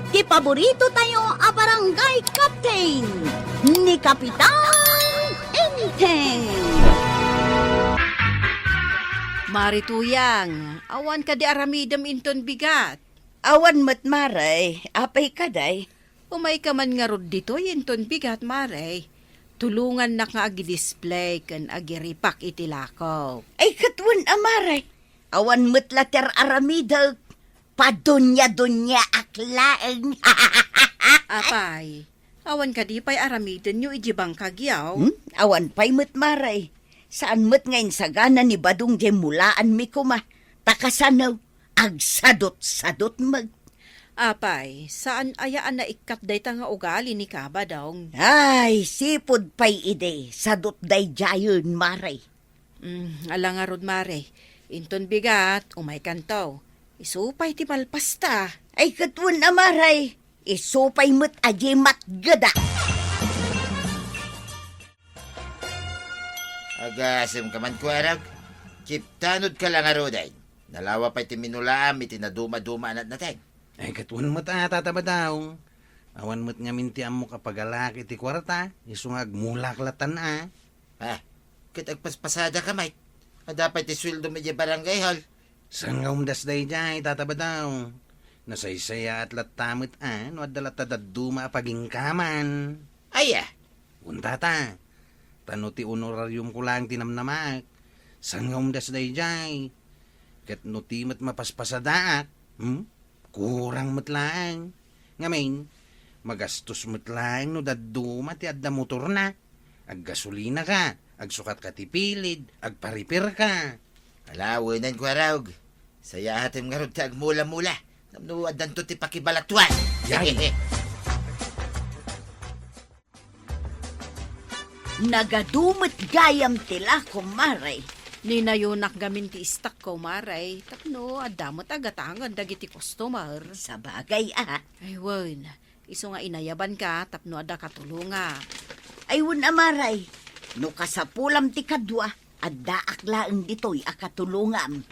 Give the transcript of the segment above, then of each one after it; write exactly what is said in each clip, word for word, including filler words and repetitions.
Ti paborito tayo a barangay captain, ni Kapitan Enteng. Mari Tuyang, awan kadi aramidem inton bigat? Awan met, Mare. Apay kadi? Umayka man ngarud ditoy inton bigat, Mare. Tulongannak nga agi-display ken agiripak iti lakok. Ay, ket wen a, Mare. Awan met la ti ar-aramidek. Padunia-duniaak laeng. Apay, awan kadi pay aramidenyo idiay bangkagyo? Hmm? Awan pay met, Mare. Saan met nga insagana ni Badong diay mulaanmi koma. Ta kasano, agsadot-sadot met. Apay, saan aya a naikkat dayta nga ugali ni Kabadong? Ay, sipud pay idi, sadot daydiayen, Mare. Mm, ala ngarud, Mare. Inton bigat, umaykanto. Isu pay ti malpasta. Ay, ket wen a, Mare. Isu pay met a diay matgeda. Agasem ka man, Kuarag. Kiptanod ka la ngaruden. Nalawa pay ti minulaam iti naduma-duma a natnateng. Ay, ket wen met a, Tata Badong. Awan met ngamin ti ammok a pagalak iti kuarta, isu nga agmulak latta a. Ah, ket agpaspasada ka met. Adda pay ti sueldom idiay barangay hall. Saan nga umdas daydiay, Tata Badong? Nasaysayaat latta met a, no adda latta dadduma a pagingkaman. Ay, ah. Wen, Tata. Ta no ti honorariumko laeng ti namnamaak, saan nga umdas daydiay? Ket no ti met mapaspasadaak, hmm? Kurang met laeng. Ngamin, magastos met laeng no dadduma ti adda motorna. Aggasolina ka, agsukat ka ti pilid, agparipir ka. Ala, wenen, Kuarog. Sayaat met ngarud ti agmula-mula. Tapno addanto ti pakibalatuan. Yay. Nagadu met gayam ti lakom, Mare. Ninayonak ngamin ti istakko, Mare, tapno adda met a gatangen dagiti customer. Sabagay a. Ay, wen, isu nga inayabanka tapno adda katulongak. Ay, wen a, Mare. No kasapulam ti kadua, addaak laeng ditoy a katulongam.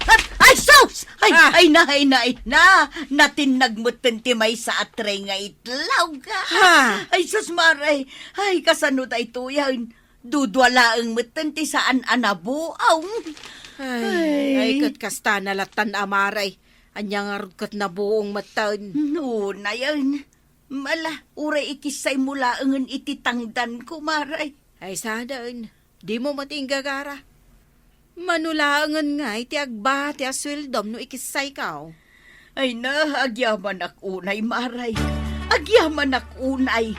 Ay, ay, sus! Ay, ah! Ay na, ay na, ay na! Natinnag metten ti maysa a tray nga itlog. Ha? Ay, sus, Mare! Ay, kasano daytoyen? Dudua laeng metten ti saan a nabuong. Ay, ay, ket kasta na lattan a, Mare. Ania ngarud ket nabuong metten? Unayen. Ala, uray ikissaymo laengen iti tangdanko, Mare. Ay, saan. Dimo met inggagara. Mano laengen ngay ti agbati a sueldom no ikissayko? Ay na, agyamanak unay, Mare. Agyamanak unay.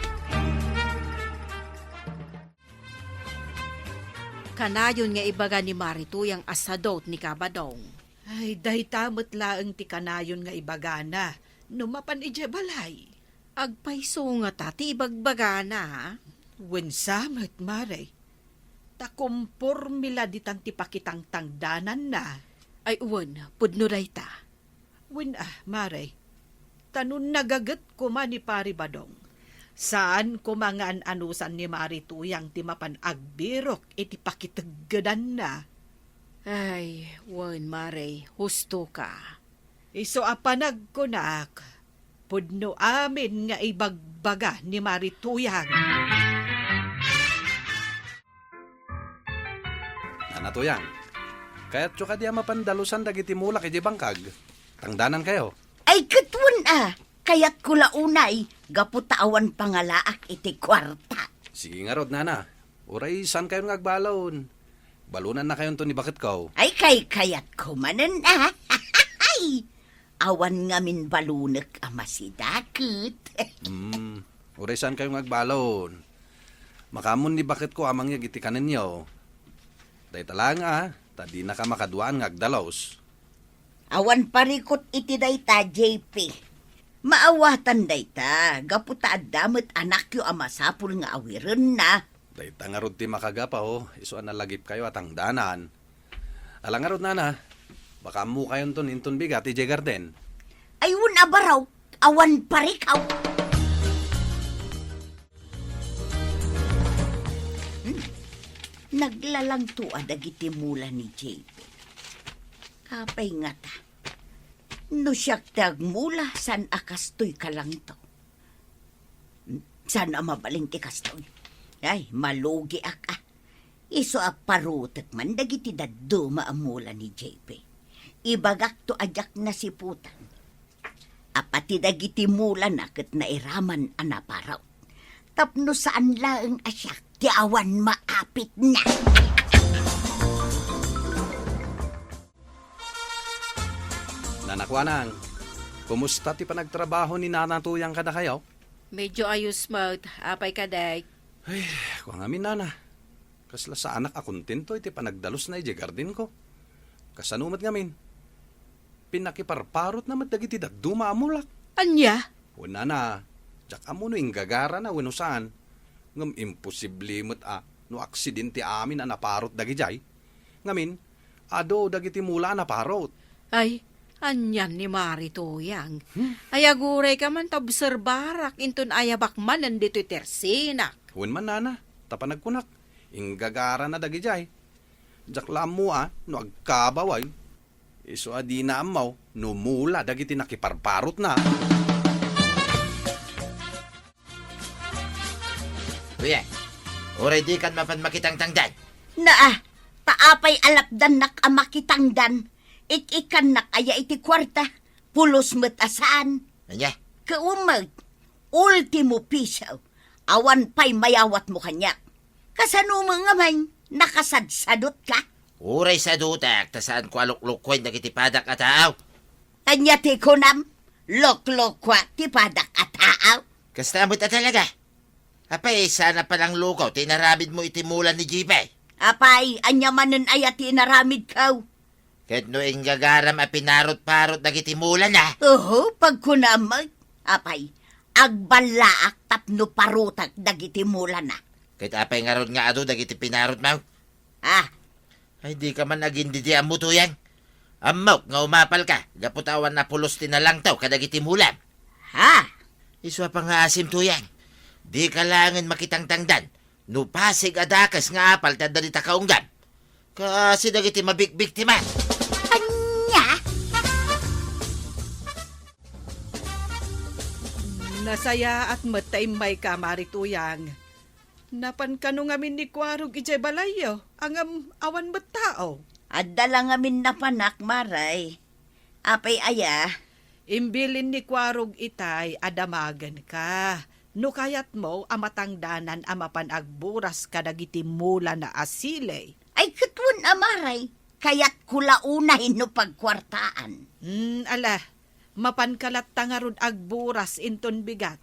Kanayon nga ibaga ni Mari Tuyang a sadot ni Kabadong. Ay, dayta met laeng ti kanayon nga ibagana no mapan idiay balay. Agpayso ngata ti ibagbagana, a? Wen sa met, Mare. Ta komporme la ditan ti pakitangtangdananna. Ay, wen, pudno dayta. Wen a, Mare. Ta no nagaget koma ni Pari Badong, saan koma nga an-anusan ni Mari Tuyang ti mapan agbirok iti pakiteggedanna. Ay, wen, Mare, husto ka. Isu a panagkunak, pudno amin nga ibagbaga ni Mari Tuyang. Nana Tuyang, kayatyo kadi a mapan dalusan dagiti mulak idiay bangkag? Tangdanankayo? Ay, ket wen a, kayatko la unay, gapu ta awan pangalaak iti kuarta. Sige ngarud, Nana. Uray saankayon nga agbalon. Balonannakayonto ni baketko. Ay, kaykayatko manen a. Awan ngamin balonek a masidaket. Hmm, uray saankayo nga agbalon. Makaammo ni baketko a mangyeg iti kanenyo. Dayta laeng a, ta dinaka makaduaan nga agdalus. Awan parikut iti dayta, J P. Maawatan dayta, gapu ta adda met anakyo a masapul nga awirenna. Dayta ngarud ti makagapu, isu a nalagipkayo a tangdanan. Ala ngarud, Nana, baka ammokayonton inton bigat idiay garden. Ay, wen a baro, awan parikaw. Hmm. Naglalangto a dagiti mula ni J P. Apay ngata? No siak ti agmula, saan a kastoy ka langto. Saan a mabalin ti kastoy. Ay, malugiak a. Isu a parutek man dagiti dadduma a mula ni J P. Ibagakto a diak nasiputan. Apati dagiti mulana ket nairaman a naparot. Tapno saan laeng a siak ti awan maapitna. Nana Kuanang, kumusta ti panagtrabaho ni Nana Tuyang kadakayo? Medyo ayos met. Apay kadi? Ay, kua ngamin, Nana. Kasla saanak a kontento iti panagdalusna idiay gardenko. Kasano met ngamin? Pinakiparparotna met dagiti dadduma a mulak. Ania? Wen, Nana, diak ammo no inggagarana wenno saan. Ngem imposible met a no aksidente amin a naparot dagidiay. Ngamin, adu dagiti mula a naparot. Ay, anian ni Mari Tuyang. Hmm? Ay, agurayka man ta obserbarak inton ayabak manen ditoy tersinak. Wen man, Nana, ta panagkunak, inggagarana dagidiay. Diak la ammo a no agkabaw ay. Isu a dina ammo no mula dagiti nakiparparotna. Kuya, uray dikan mapan makitangtangdan. Naa, ta apay a lapdannak a makitangdan, ik-ikannak aya iti kuarta, pulos met a saan. Ania? Kaumeg, ultimo piso, awan pay mayawatmo kaniak. Kasano met ngamin, nakasadsadutka? Uray sadutak, ta saanko a luklukoen dagiti padak a tao. Ania ti kunam? Luklukoak ti padak a tao? Kasta met a talaga. Apay, saan a pananglukaw ti inaramidmo iti mula ni J P? Apay, ania manen aya ti inaramidko? Ket no inggagaram a pinarot-parot dagiti mulana? Oho, pagkunam met. Apay, agballaak tapno parutek dagiti mulana. Ket apay ngarud nga adu dagiti pinarotmo? Ah. Ay, dika man agindidi ammo, Tuyang. Ammok nga umapalka, gapu ta awan a pulos ti nalangtaw kadagiti mulam. Ha? Isu a pangngaasim, Tuyang. Dika laengen makitangtangdan no pasig a dakes nga apal ti adda dita kaunggam. Kaasi dagiti mabikbiktima. Ania? Nasayaat met ta immayka, Mari Tuyang. Napan kano ngamin ni Kuarog idiay balayyo, ngem awan met tao? Adda la ngamin napanak, Mari. Apay aya? Imbilin ni Kuarog itay a damagenka. No kayatmo a matangdanan a mapan agburas kadagiti mulana a siley. Ay, ket wen a, Mari, kayatko la unay no pagkuartaan. Hmm, ala, mapanka latta ngarud agburas inton bigat.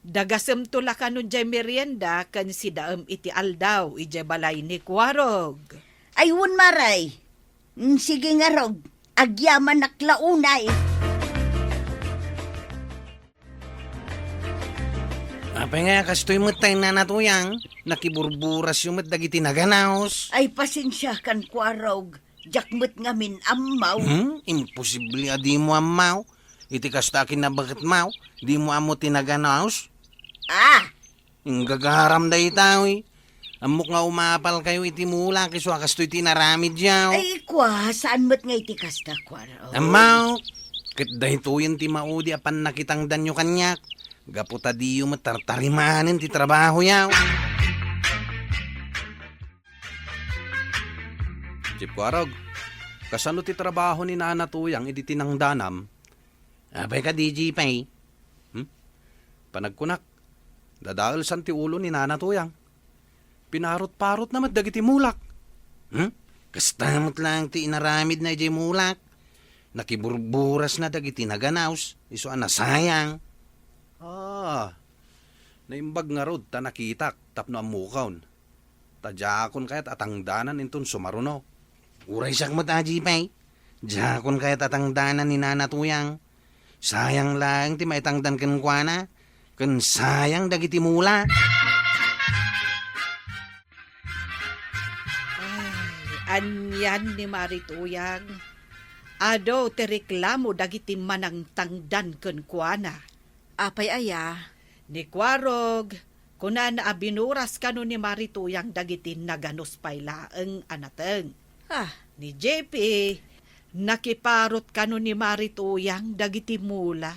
Dagasemto la kano diay merienda ken sidaem iti aldaw idiay balay ni Kuarog. Ay, wen, Mari. Mm, sige ngarud, agyamanak la unay. Apay nga, kastoy met tay, Nana Tuyang, nakiburburasyo met dagiti naganaos. Ay, pasensiakan, Kuarog. Diak met ngamin ammo. Hmm? Imposible a dimo ammo. Iti kasta a kinabaketmo, dimo ammo ti naganaos? Ah! Inggagaram dayta, wi. Ammok nga umapalkayo iti mula, isu a kastoy ti inaramidyo. Ay, kua, saan met nga iti kasta, Kuarog? Ammo, ket daytoyen ti maudi a pannakitangdanyo kaniak, gapu ta diyo met tartarimanen ti trabahoyo. Chief Kuarog, kasano ti trabaho ni Nana Tuyang idi tinangdanam? Apay kadi, J P? Hmm? Panagkunak, dadaelsan ti ulo ni Nana Tuyang. Pinarot-parotna met dagiti mulak. Hmm? Kasta met laeng ti inaramidna idiay mulak. Nakiburburasna dagiti naganaos, isu a nasayang. Ah, naimbag ngarud ta nakitak tapno ammokon. Ta diakon kayat a tangdanan inton sumaruno. Uray siak met a, J P. Diakon kayat a tangdanan ni Nana Tuyang. Sayang laeng ti maitangdan kenkuana, ken sayang dagiti mula. Ay, anian ni Mari Tuyang. Adu ti reklamo dagiti manangtangdan kenkuana. Apay aya? Ni Kuarog, kunana a binuras kano ni Mari Tuyang dagiti naganos pay laeng a nateng. Ah. Ni J P, Nakiparot kano ni Mari Tuyang dagiti mula.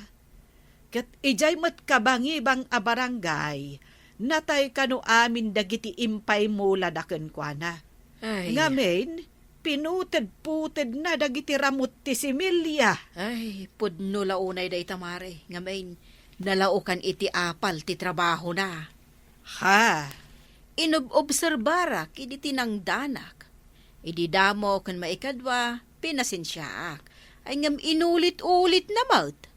Ket idiay met kabangibang a barangay, natay kano amin dagiti impay mulada kenkuana. Ay. Ngamin, pinutedputedna dagiti ramut ti similya. Ay, pudno la unay dayta, Mare. Ngamin, nalaokan iti apal ti trabahona. Ha? Inub-obserbarak idi tinangdanak. Idi damo ken maikadua, pinasensiaak. Ay ngem inulit-ulitna met.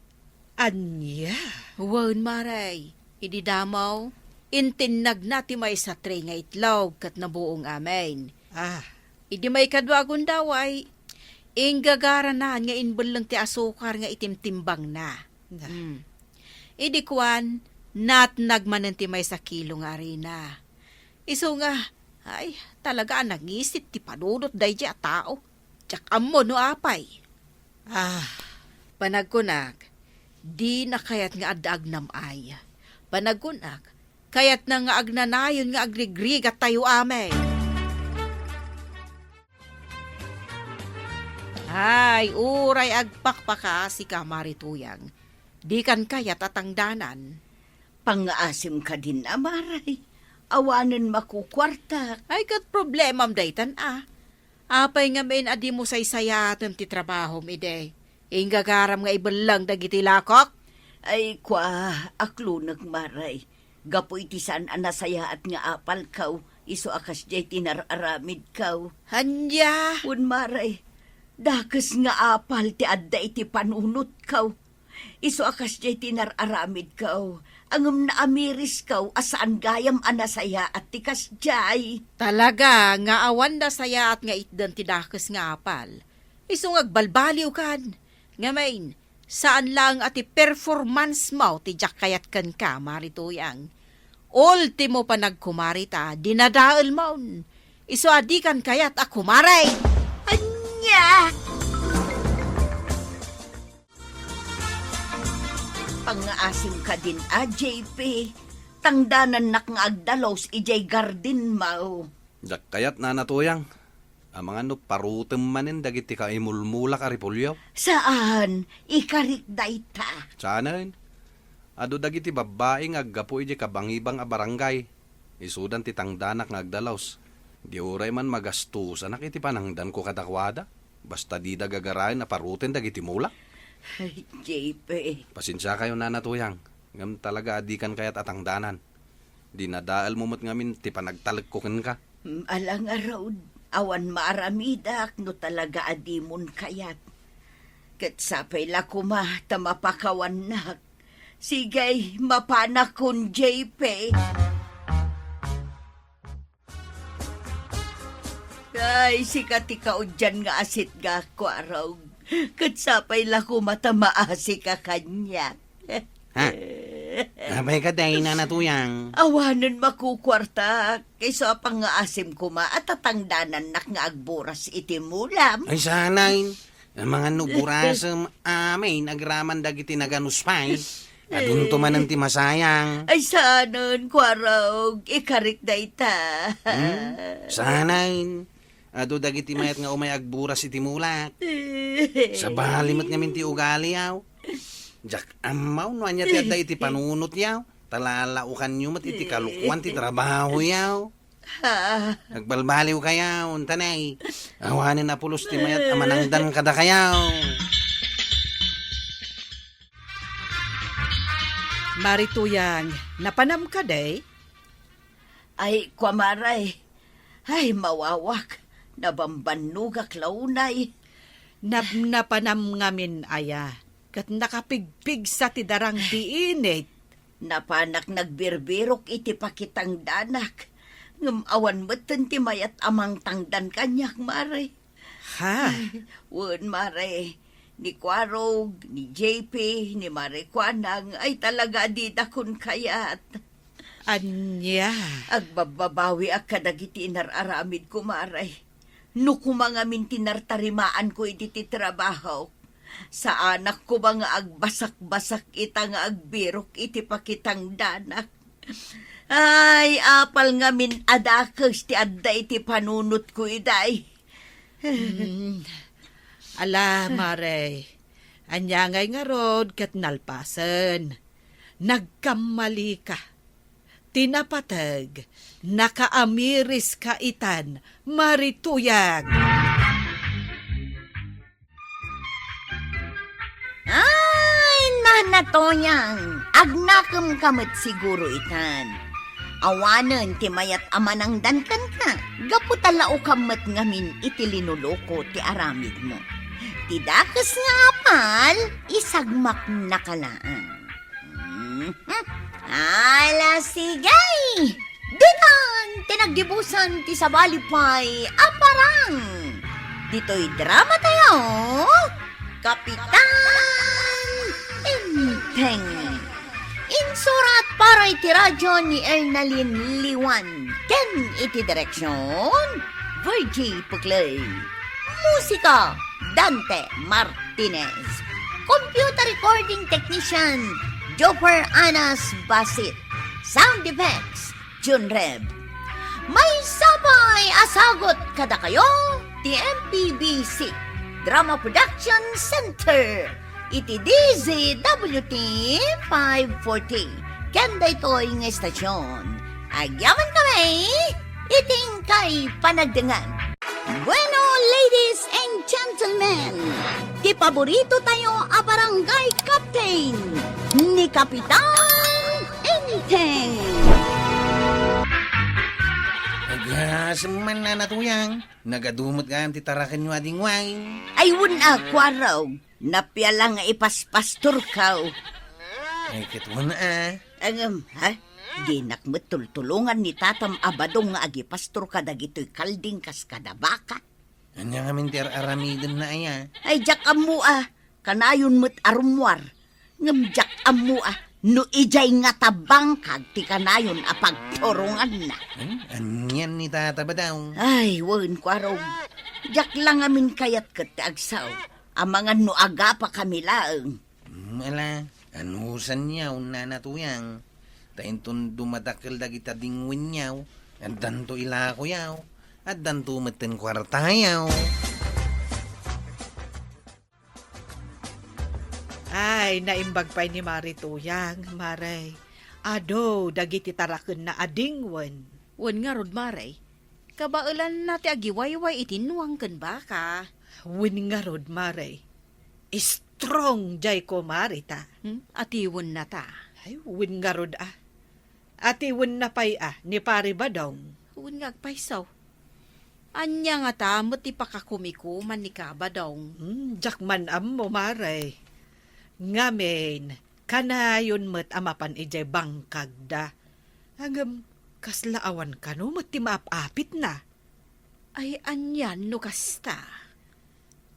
Ania? Wen, Mare, idi damo, intinnagna ti maysa tray nga itlog ket nabuong amin. Ah. Idi maikadua a gundaway, inggagaranan nga inbelleng ti asukar nga itimtimbangna. Na. Hmm. Idi kuan, natnag manen ti maysa kilo nga arina. Isu nga, ay, talaga a nangisit ti panunot daydiay a tao. Diak ammo no apay. Ah. Panagkunak, dina kayat nga adda agnam-ay. Panagkunak, kayatna nga agnanayon nga agrigrigat tayo amin. Ay, uray agpakpakaasika, Mari Tuyang. Dikan kayat a tangdanan. Pangngaasim kadin a, Mare. Awanen makukuartak. Ay, ket problemam daytan a. Apay ngamin a dimo saysayaaten ti trabahom idi? Inggagaram nga ibelleng dagiti lakok? Ay, kua, aklonek, Mare. Gapu iti saan a nasayaat nga apalko, isu a kasdiay ti nar-aramidko. Ania? Wen, Mare, dakes nga apal ti adda iti panunotko. Isu a kasdiay ti nar-aramidko, ngem naamirisko a saan gayam a nasayaat ti kasdiay. Talaga nga awan nasayaat nga itdan ti dakes nga apal. Isu nga agbalbaliwkan. Ngamin, saan laeng a ti performance mo ti diak kayat kenka, Mari Tuyang. Ultimo panagkumarita, dinadael mon. Isu a dikan kayat a kumare. Ania? Pangngaasim kadin a, J P. Tangdanannak nga agdalus idiay garden mo. Diak kayat, Nana Tuyang. Amangan no parutem manen dagiti kaimulmulak a repolyo? Saan, ikarik dayta. Saanen. Adu dagiti babbai nga aggapu idiay kabangibang a barangay. Isudan ti tangdanak nga agdalus. Di uray man magastusanak iti panangdanko kadakuada. Basta dida gagarayen a paruten dagiti mulak. Ay, J P. Pasensiakayo, Nana Tuyang. Ngem talaga a dikan kayat a tangdanan. Dinadaelmo met ngamin ti panagtalekko kenka. Mm, ala ngarud, awan maaramidak no talaga a dimon kayat. Ket sapay la koma ta mapakawannak. Sige, mapanakon, J P. Ay, sika ti kaudian nga asitgak, Kuarog. Ket sapay la koma ta maasika kaniak. Ha? Apay kadi, Nana Tuyang? Awanen makukuartak. Isu a pangngaasim koma a tatangdanannak nga agburas iti mulam. Ay, saanen. Amangan no burasem, amin, agraman dagiti naganuspay. Adunto manen ti masayang. Ay, saanen, Kuarog, ikarik dayta. Hmm? Saanen. Adu dagiti mayat nga umay agburas iti mulak. Sabali met ngamin ti ugaliyo. Diak ammo no ania ti adda iti panunotyo. Ta lalaokanyo met iti kalukuan ti trabahoyo. Ha? Agbalbaliwkayo, untanay. Awanen a pulos ti mayat a manangdan kadakayo. Mari Tuyang, napanam kadi? Ay, kua, Mare. Ay, mawawak. Nabambannogak la unay. Nap-, napanam ngamin aya, ket nakapigpigsa ti darang ti init. Napanak nagbirbirok iti pakitangdanak, ngem awan metten ti mayat a mangtangdan kaniak, Mare. Ha? Wen, Mare. Ni Kuarog, ni J P, ni Mare Kuanang, ay talaga a didakon kayat. Ania? Agbabbabawiak kadagiti inar-aramidko, Mare. No koma ngamin ti nartarimaanko iti ti trabahok, saanak koma nga agbasakbasak ita nga agbirok iti pakitangdanak. Ay, apal ngamin a dakes ti adda iti panunotko iday. Hmm. Ala, Mare, ania ngay ngarud ket nalpasen? Nagkammalika. Ti napateg, nakaamiriska itan, Mare Tuyang. Ay, Nana Tuyang, agnakemka met siguro itan. Awanen ti mayat a manangdan kenka, gapu ta laokam met ngamin iti linuluko ti aramidmo. Ti dakes nga apal, isagmaknaka laeng. Mhm. Ala, sige! Ditan ti naggibusan ti sabali pay a parang. Ditoy drama tayo, Kapitan Enteng. Insurat para iti radyo ni Ernalyn Liwan ken iti direksyon, Virgie Puclay. Musika, Dante Martinez. Computer recording technician, Jopper Anas Basit. Sound effects, Jun Reb. Maysa pay a sagut kadakayo ti M P B C Drama Production Center iti D Z W T five forty. Ken daytoy nga estasyon, agyaman kami iti inkay panagdengngeg. Bueno, ladies and gentlemen, ti paborito tayo a barangay captain, ni Kapitan Enteng. Agasem man, Nana Tuyang. Nagadu met gayam ti tarakenyo a dingwen. Ay, wen a, Kuarog. Napiala nga ipaspastorkaw. Ay, ket wen a. Ngem, ha? Dinak met tultulongan ni tatam a badong nga agipastor kadagitoy kalding kas kada baka. Ania ngamin ti ar-aramidenna aya? Ay, diak ammo a. Kanayon met a rummuar. Ngem diak ammo a no idiay ngata bangkag ti kanayon a pagturonganna. Hmm? Anian ni Tata Badaw? Ay, wen, Kuarog. Diak la ngamin kayat ket ti agsao. Amangan no agapakami laeng. Hmm, ala, anusanyo, Nana Tuyang. Ta inton dumadakkel dagita dingwenyo, addanto ilakoyo, addanto metten kuartayo. Ay, naimbag pay ni Mari Tuyang, Mare. Adu dagiti tarakenna a dingwen. Wen ngarud, Mare. Kabaelanna ti agiwayway iti nuang ken baka. Wen ngarud, Mare. Strong diay kumare ta. Hmm? Atiwenna ta. Ay, wen ngarud a. Atiwenna pay a ni Pare Badong. Wen nga agpayso. Ania ngata met ti pakakumikuman ni Ka Badong? Hmm, diak man ammo, Mare. Ngamin, kanayon met a mapan idiay bangkagda. Ngem, kasla awan kano met ti maap-apitna. Ay, anian no kasta?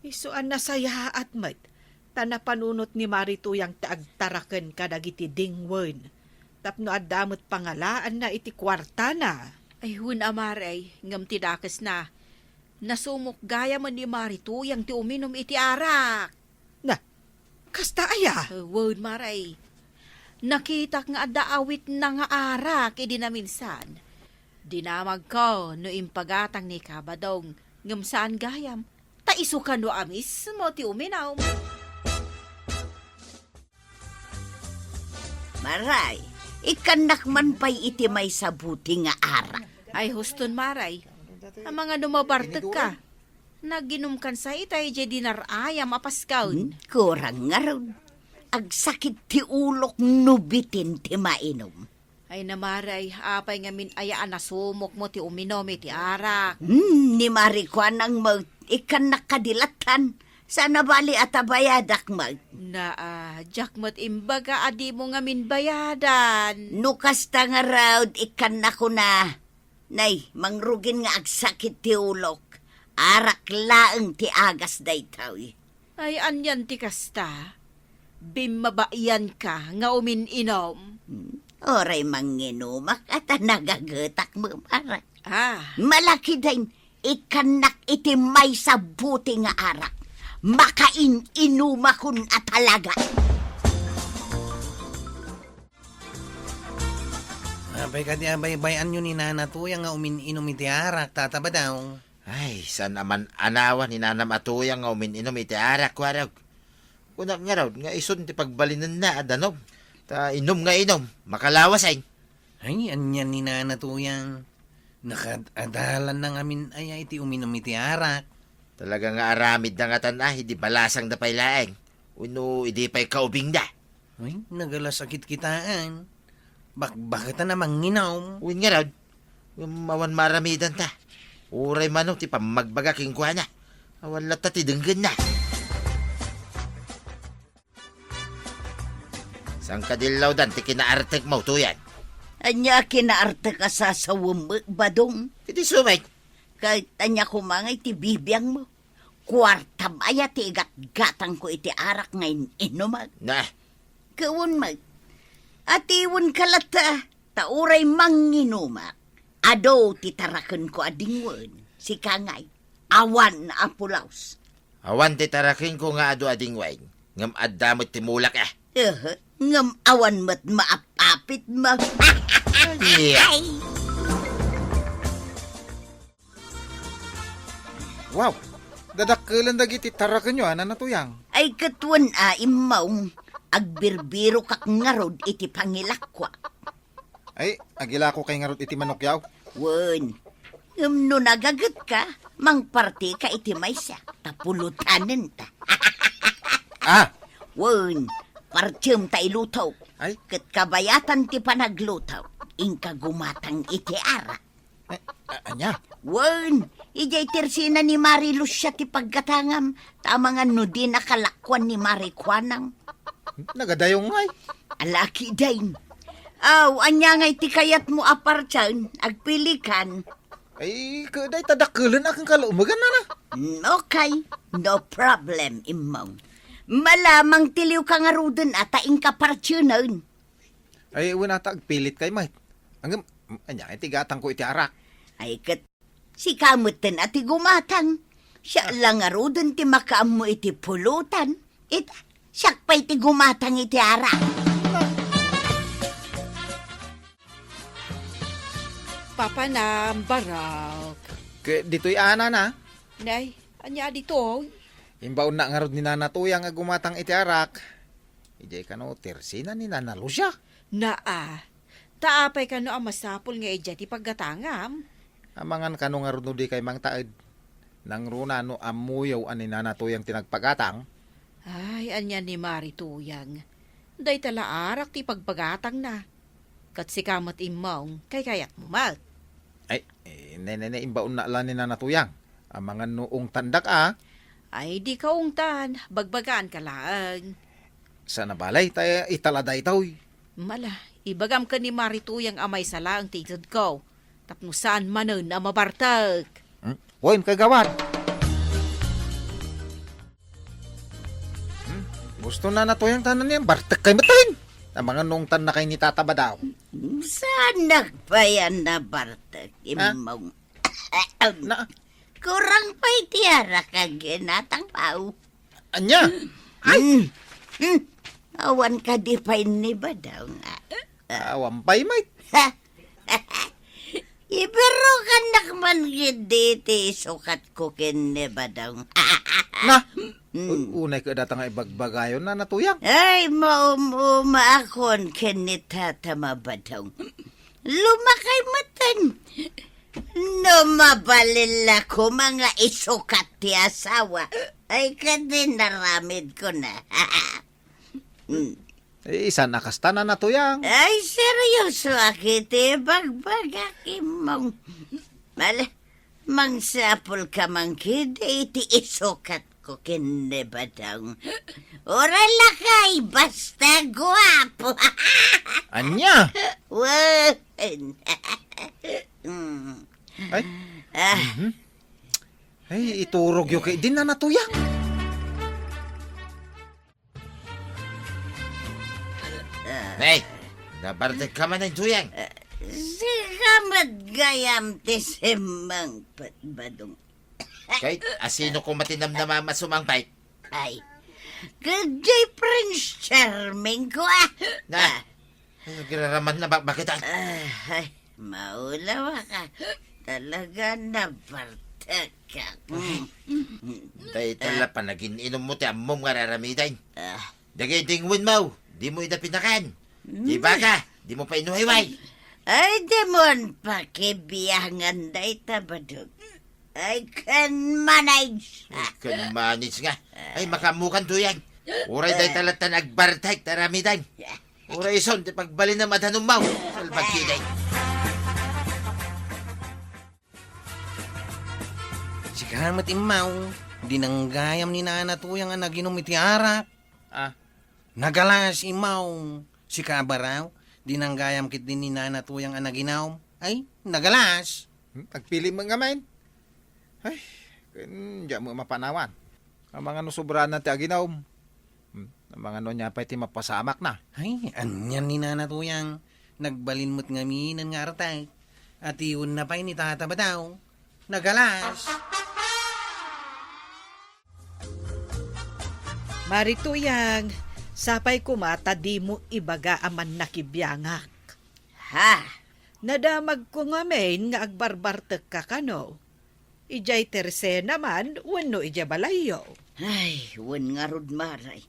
Isu a nasayaat met, ta napanunot ni Mari Tuyang ti agtaraken kadagiti dingwen, tapno adda met pangalaanna iti kuartana. Ay, wen a, Mare, ngem ti dakesna, nasumok gayamen ni Mari Tuyang ti uminum iti arak. Na, kasta aya? Eh, wen, Mare. Nakitak nga adda awitna nga arak idi naminsan. Dinamagko no impagatang ni Ka Badong, ngem saan gayam, ta isu kano a mismo ti uminum. Mare, ikkannak man pay iti maysa buti nga arak. Ay, huston, Mare. Amangan no mabartekka. Naginumkan sa itay diay dinar ayam a pasken. Hmm, kurang ngarud. Agsakit ti ulok no bitin ti mainum. Ay, na, Mare, apay ngamin aya a nasumokmo ti uminum iti arak? Hmm, ni Mari Kuanang met, ikkannak kadi lattan. Saan a bali a ta bayadak met. Na, ah, diak met imbaga a dimo ngamin bayadan. No kasta ngarud, ikkannak una. Nay, mangrugin nga agsakit ti ulok. Arak laeng ti agas daytoy. Ay, anian ti kasta? Bimmabaianka nga umin-inom? Hmm, uray manginumak a ta nagagetak met, Mare. Ah. Malakiden, ikkannak iti maysa buti nga arak. Makain-inumakon a talaga. Apay kadi a baybay-anyo ni Nana Tuyang nga umin-inom iti arak, Tata Badaw? Ay, saan a man-anawan ni nanam a Tuyang nga umin-inom iti arak, warog. Kunak ngarud nga isun ti pagbalinenna a danum. Ta inum nga inum, makalawasen. Ay, ania ni Nana Tuyang? Nakaad-adalanna ngamin aya iti uminum iti arak? Talaga nga aramidda ngatan a, idi balasangda pay laeng. Wenno idi pay kaubingda. Ay, nagalas a kitkitaan. Bakbaketan a manginum. Wen ngarud, ngem awan maaramidanta. Uray mano ti pammagbaga kenkuana. Awan latta ti denggenna. Saan kadi lawdan ti kinaartekmo, Tuyang? Ania a kinaartek a sasawem, Badong? Iti sumek. Ket ania koma ngay ti bibiangmo? Kuartam aya ti igatgatangko iti arak nga in-inumak? Nah. Kawan met. Atiwenka latta, ta uray manginumak, adu ti tarakenko a dingwen, sika ngay, awan a pulos. Awan ti tarakenko nga adu a dingwen, ngem adda met ti mulak, eh. Ehe, ngem awan met maap-apit mo. Ania? Ay! Wow! Dadakkelen dagiti tarakenyo, a, Nana Tuyang. Ay, ket wen a, Immong, agbirbirokak ngarud iti pangilakko. Ay, agilako kay ngarud iti manokyo. Wen, ngem no nagagetka, mangpartika iti maysa, ta pulotanenta. Ah! Wen, partiem ta ilutok. Ay? Ket kabayatan ti panaglutok, inka gumatang iti arak. Eh, a-, ania? Wen, idiay tersina ni Mari Lucia ti paggatangam, ta amangan no dina kalakuan ni Mari Kuanang. Nagadayong ngay. Alaki dayn. Aw, ania ngay ti kayatmo a partien, agpilikan? Ay, ket dayta dakkelenna ken kalumegan, nana. Mm, okay. No problem, Immong. Malamang tiliwka ngaruden a ta inka partienen. Ay, wen a ta agpilitkay met. Ngem, ania, iti gatangko iti arak. Ay, ket sika metten a ti gumatang. Siak la ngaruden ti makaammo iti pulotan. Ita, siak pay ti gumatang iti arak. Papanam, Barok. Ket ditoy a, nana? Nay, ania ditoy? Imbaonna ngarud ni Nana Tuyang a gumatang iti arak. Idiay kano tersina ni Nana Lucia. Naa, ta apay kano a masapul nga idiay ti paggatangam? Amangan kano ngarud no dikay mangtaed. Nangruna no ammoyo a ni Nana Tuyang ti nagpagatang? Ay, ania ni Mari Tuyang? Dayta la arak ti pagpagatangna. Ket sika met, Immong, kaykayatmo met. Ay, eh, ne, ne, ne, imbaonna la ni Nana Tuyang. Amangan no ungtandak a. Ay, dika ungtan. Bagbagaanka laeng. Saan a balay, ta itala daytoy. Mala, ibagam ken ni Mari Tuyang a maysa laeng ti itedko. Tapno saan manen a mabartek. Hmm? Wen, kagawad. Hmm? Gusto na natuyang tanan yan, bartek kay metten. Amangan no ungtannakay ni Tata Badaw. Saanak pay a nabartek, ha? Immong. Na? Kurang pay ti arak a ginatang pao. Ania? Ay! Hmm. Hmm. Awan kadi pay ni Badaw nga. Awan pay, mate. Ha? Iberrokannak man gid iti isukatko ken ni Badong. Na? Hmm. U-, unay ka data nga ibagbagayon na natuyang. Ay, maum-umaakon ken ni Tata Mabadong. Lumakay metten. No mabalin la koma nga isukat ti asawa, ay kadi naramid ko na. Hmm. Eh, isan a kasta na natuyang. Ay, seryoso a kiti bagbagak, Immong. Mal-, mangsapul ka man kidi iti isukat ko ken ni Badong. Uray lakay, basta guapo. Ania? Wen. Mm. Ay. Ah. Mhm. Ay, iturog yo kay din na natuyang. Nay, nabartek ka man, Nay Tuyang. Sika met gayam ti simmangpet, Badong. Kay, asino ko matinamnama masumangpay? Ay, kadi Prince Charming ko, ah. Na, ah. Ay, giraraman na ba, bakit, ah? Ah, ay, maulawa ka. Talaga na, Bart. Dayta la panagin-inummo ti ammom nga ar-aramiden. Ah. Dagiti dingwenmo, dimo ida pinakan. Ti baka, dimo pay inuwayway. Ay, dimon pakibiangan dayta, Badog. I can manage. I can manage nga. Ay, makaammokan, Tuyang. Uray dayta latta nga agbartek ti aramiden. Uray isun ti pagbalinem a danummo. Salbagsiday. Sika met, Immong, dinanggayam ni Nana Tuyang a naginum iti arak. Ah. Nagalas, Immong. Sika, Baraw, dinanggayam ketdi ni Nana Tuyang a naginum. Ay, nagalas. Hmm, agpili met ngamin. Ay, ken, diak met mapanawan. Amangan no sobranan ti aginum. Hmm, amangan no ania pay ti mapasamakna. Ay, anian ni Nana Tuyang. Nagbalin met ngaminen nga artek. Atiwenna pay ni Tata Badaw. Nagalas. Mari Tuyang, sapay koma ta dimo ibaga a mannakibiangak. Ha? Nadamagko ngamin nga agbarbartekka kano. Idiay tersena man wenno idiay balayyo? Ay, wen ngarud, Mare.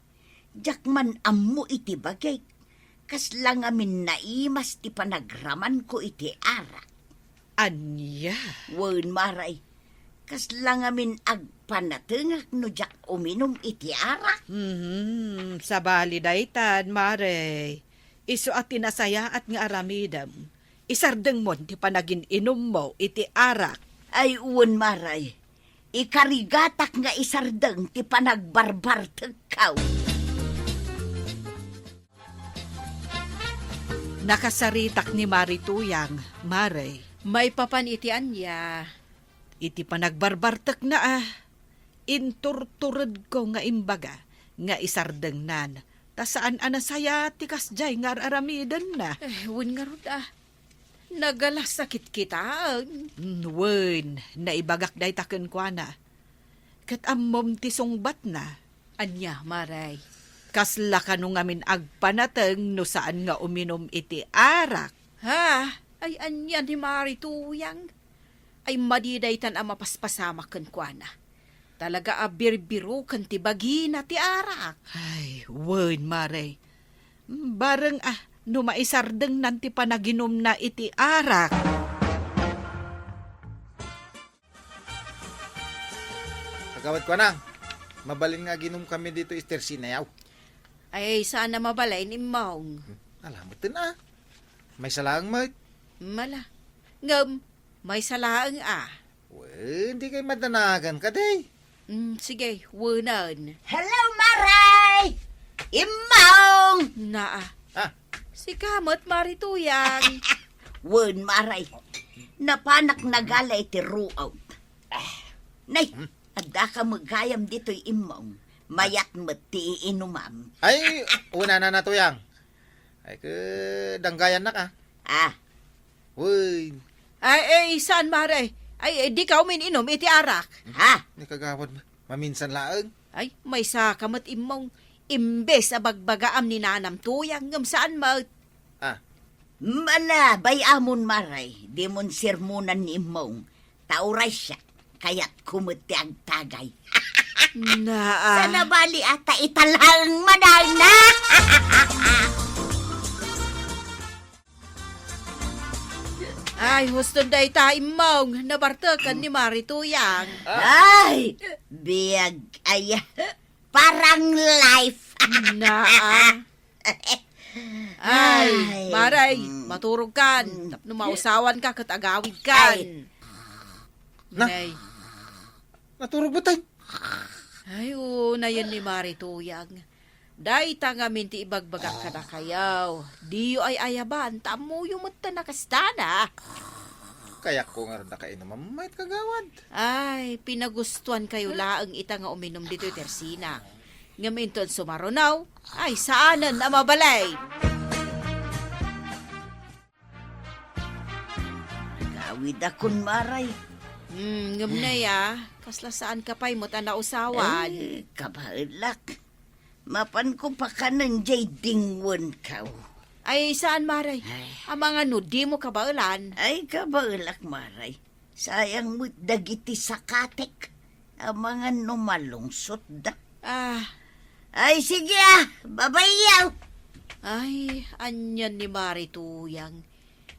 Diak man ammo iti bagik. Kasla ngamin naimas ti panagramanko iti arak. Ania? Wen, Mare. Kasla ngamin agpanatengak no diak uminum iti arak. Mhm, sabali daytan, Mare. Isu a ti nasayaat nga aramidem. Isardengmon ti panagin-inummo iti arak. Ay, wen, Mare. Ikarigatak nga isardeng ti panagbarbartekkaw. Nakasaritak ni Mari Tuyang, Mare. Maipapan iti ania? Iti panagbarbartekna a. Inturturedko nga imbaga nga isardengnan, ta saan a nasayaat ti kasdiay nga ar-aramidenna. Eh, wen ngarud a. Nagalas a kitkitaen. Mm, wen, naibagak dayta kenkuana. Ket ammom ti sungbatna. Ania, Mare? Kasla kano ngamin agpanateng no saan nga uminum iti arak? Ha? Ay, ania ni Mari Tuyang? Ay, madi daytan a mapaspasamak kenkuana. Talaga a birbiroken ti bagina ti arak. Ay, wen, Mare. Bareng a no maisardengnan ti panaginumna iti arak. Kagawad Kuanang, mabalin nga aginumkami ditoy tersena yaw. Ay, saan a mabalin, Immong. Hmm, ala, metten a. Maysa laeng met. Mala. Ngem, maysa laeng a. Wen, di kay madanagan kadi. Mm, sige, wenen. Hello, Mare! Immong! Naa. Ah. Sika met, Mari Tuyang. Wen, Mare. Napanak nagala iti ruot. Ah. Nay, hmm, addaka met gayam ditoy, Immong. Mayat met ti iinumam. Ay, wen, Nana Tuyang. Ay, ke, danggayannak, ah. Ah. Uy. Ay, ay, saan, Mare? Ay, ay, dika umin-inum iti arak. Ha? Ni kagawad, ma-, maminsan laeng. Ay, maysaka met, Immong. Imbes a bagbagaam ni Nanam Tuyang, ngem saan met. Ah. Mala, bay-amon, Mare. Dimon sermonan ni Immong. Ta uray siak, kayatko met ti agtagay. Naa. Sana bali ata italhang manalna. Ay, husto dayta, Immong. Nabartekan ni Mari Tuyang. Ay, biag, ay, parang life. Naa. Ay, ay, Maray, mm, maturog kan. Mm. Tapno mausawan ka ket agawid kan. Ay. Na? Nay. Naturog ba tayo? Ay, oo, nayen ni Mari Tuyang. Dayta ngamin ti ibagbagak kadakayaw. Diyo ay ayaban, ta ammoyo met ta nakastana. Kayatko ngarud a kainumam met, kagawad. Ay, pinagustuan kayo laeng ita nga uminum ditoy tersina. Ngem inton sumarunaw, ay saanen a mabalay. Nagawid akon, Maray. Hmm, ngem nay, ah, kasla saan ka pay met a nausawan. Eh, kabaelak. Mapanko pakanen jay dingwen kaw. Ay, saan, Maray? Ay. Amangan no dimo kabaelan. Ay, kabaelak, Maray. Sayang met dagiti sakatek. Amangan no malungsotda. Ah. Ay, sige, ah. Babayaw. Ay, anian ni Mari Tuyang.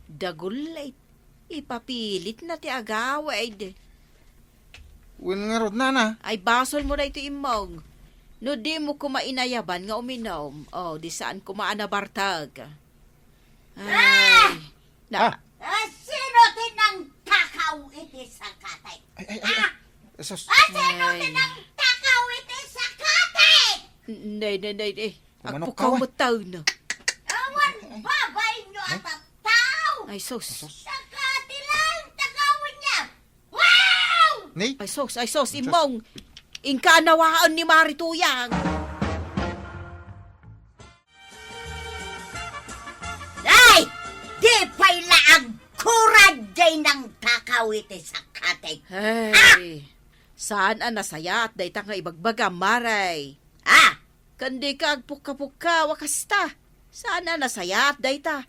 Dagul la it-, ipapilitna ti agawid. Wen ngarud, nana? Ay, basolmo daytoy, Immong. No dimo koma inayaban nga uminom, oh, di saan koma a nabartek. Ay. Ah! Na- Ah! Ah, sino ti nangtakaw iti sakatek? Ay, ay, ay, ay. Ah! Sus. Ah, sino ti Ay. nangtakaw iti sakatek? Nay, nay, nay, nay. Umanok Agpukaw ka, wa. met taon na. Awan babain nyo Ay. at tao. Ay, sus. Sus. Saka ti lang takawan niya. Wow! Ni? Ay, sus, ay, sus, Sus. Immong. Inka nawaan ni Mari Tuyang. Ay! Di pay la agkurad jay nangtakaw iti sakatek. Ay, Ah! saan a nasayaat dayta nga ibagbagam, Mari. Ah! Ken dika agpukka-pukka, wa kasta. Saan a nasayaat dayta.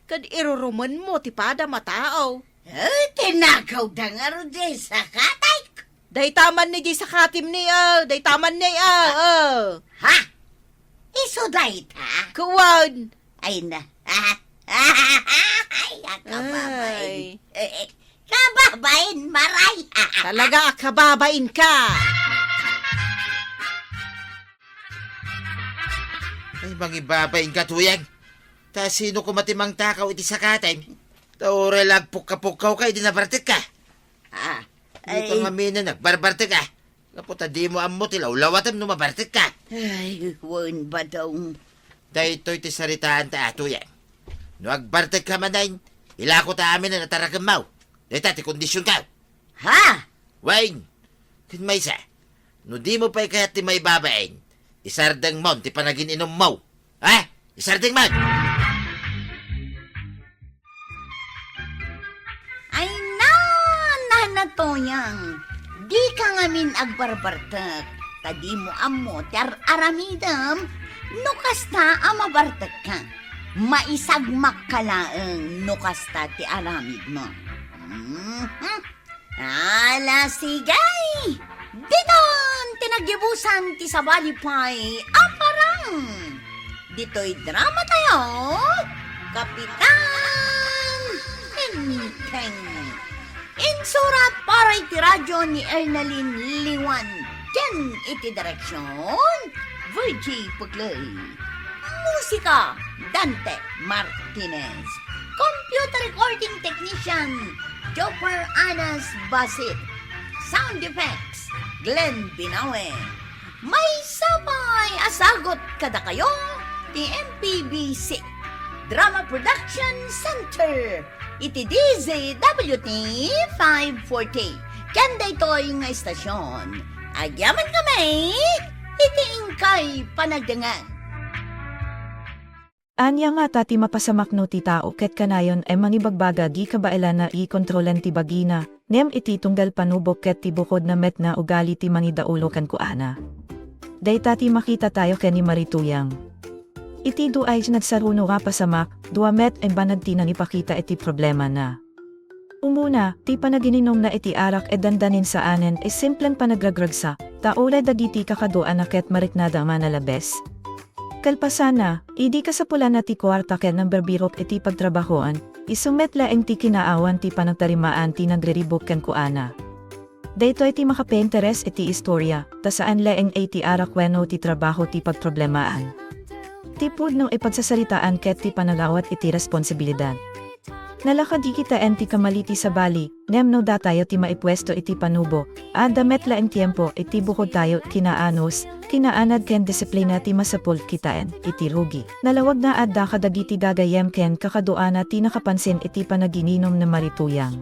Ken irurumenmo ti padam a tao. Eh, tinakawda ngarud jay sakatek. Dayta man ni jay sakatem ni, ah, dayta man ni, ah, ah. Ha? Isu dayta? Kuwan. Ay na. Ay, a kababain. Ay. Eh, eh, kababain, Mari. Talaga a kababain ka. Ay, mangibabain ka, Tuyang. Ta sino koma ti mangtakaw iti sakatem? Ta uray la agpukka-pukkaw ka, idi nabartek ka. Ah, Dika ay. nga minen agbarbartek ka. Gapu ta dimo ammo ti lawlawatem no mabartek ka. Ay, wen, Badong. Daytoy ti saritaanta, Tuyang. No agbartek ka manen, ilako ta amin a natarakemmo. Dayta ti kondisionko. Ha? Wen, ken maysa, no dimo pay kayat ti maibabain, isardengmon ti panagin-inummo. Ha? Isardengmon! Ay, na, na, na, Tuyang. Dika ngamin agbarbartek, ta dimo ammo ti ar-aramidem no kasta a mabartekka. Maisagmakka laeng no kasta ti aramidmo. Mhm. Ala, sige! Ditan ti nagyabusan ti sabali pay a parang. Ditoy drama tayo, Kapitan Enteng. Insurat para iti radyo ni Ernalyn Liwan ken iti direksyon, Virgie Pugley. Musika, Dante Martinez. Computer recording technician, Jopper Anas Basit. Sound effects, Glenn Binawe. Maysa pay a sagut kadakayo ti M P B C, Drama Production Center, iti D Z W T five forty. Ken daytoy nga istasyon, agyaman kami iti inkay panagdengngeg. Ania ngata ti mapasamak no ti tao ket kanayon a mangibagbaga di kabaelanna a kontrolan ti bagina, ngem iti tunggal panubo ket ti bukodna met nga ugali ti mangidaulo kenkuana? Dayta ti makita tayo ken ni Mari Tuyang. Iti dua a nagsaruno a pasamak, dua met a banag ti nangipakita iti problemana. Umuna, ti panagininumna iti arak a dandanin saanen a simpleng panagragragsa, ta uray dagiti kakaduana ket mariknada a manalabes. Kalpasanna, idi kasapulanna ti kuarta ken nangbirbirok iti pagtrabahoan, isu met laeng ti kinaawan ti panagtarimaan ti nagriribuk kenkuana. Daytoy ti makapainteres iti istoria, ta saan laeng a ti arak wenno ti trabaho ti pagproblemaan. Ti pudno a pagsasaritaan ket ti panangawat iti responsibilidad. Nalaka di kitaen ti kamali ti sabali, ngem no datayo ti maipuesto iti panubo, adda met laeng tiempo iti bukodtayo, kinaanus, kinaanad ken disiplina ti masapul kitaen iti rugi. Nalawag nga adda kadagiti gagayyem ken kakaduana ti nakapansin iti panagininum ni Mari Tuyang.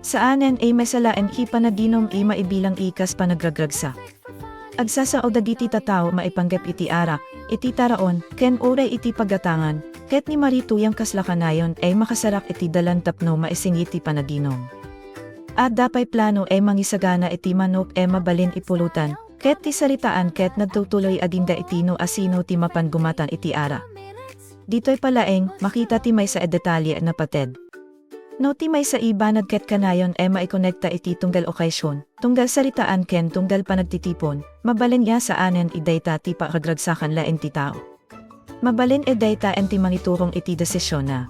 Saanen a maysa laeng ti panaginum a maibilang a kas panagragragsa. Agsasao dagiti tattao maipanggep iti arak, iti taraon, ken uray iti paggatangan, ket ni Mari Tuyang kasla kanayon a makasarak iti dalan tapno maisingit ti panaginum. Adda pay plano a mangisagana iti manok a mabalin a pulutan, ket ti saritaan ket nagtutuloy agingga iti no asino ti mapan gumatan iti arak. Ditoy pay laeng, makita ti maysa a detalye a napated. No ti maysa a banag ket kanayon a maikonekta iti tunggal okasyon, tunggal saritaan ken tunggal panagtitipon, mabalin a saanen a dayta ti paragragsakan laeng ti tao. Mabalin a dayta ti mangiturong iti desisionna.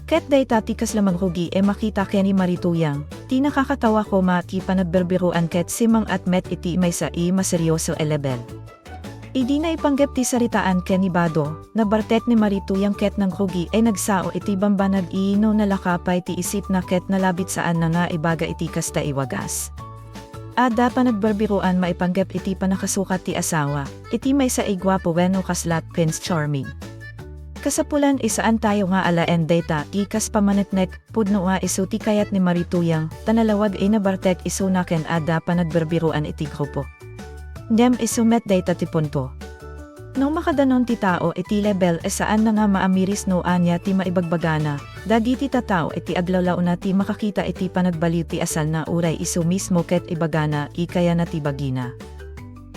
Ket dayta ti kasla mangrugi a makita ken ni Mari Tuyang, ti nakakatawa koma ti panagberbiroan ket simmang-at met iti maysa a maserioso a lebel. Idi naipanggep ti saritaan ken ni Bado, nabartek ni Mari Tuyang ket nangrugi a nagsao iti bambanag a no nalaka pay ti isipna ket nalabit saanna nga ibaga iti kasta a wagas. Adda panagberbiroan maipanggep iti pannakasukat ti asawa, iti maysa a guapo wenno kasla Prince Charming. Kasapulan a saantayo nga alaen dayta a kas pamaneknek, pudno a isu ti kayat ni Mari Tuyang, ta nalawag a nabartek isuna ken adda panagberbiroan iti grupo. Ngem isu met dayta ti punto. No makadanon ti tao iti lebel a saanna nga maamiris no ania ti maibagbagana, dagiti tattao iti aglawlawna ti makakita iti panagbaliw ti asalna uray isu mismo ket ibagana a kayana ti bagina.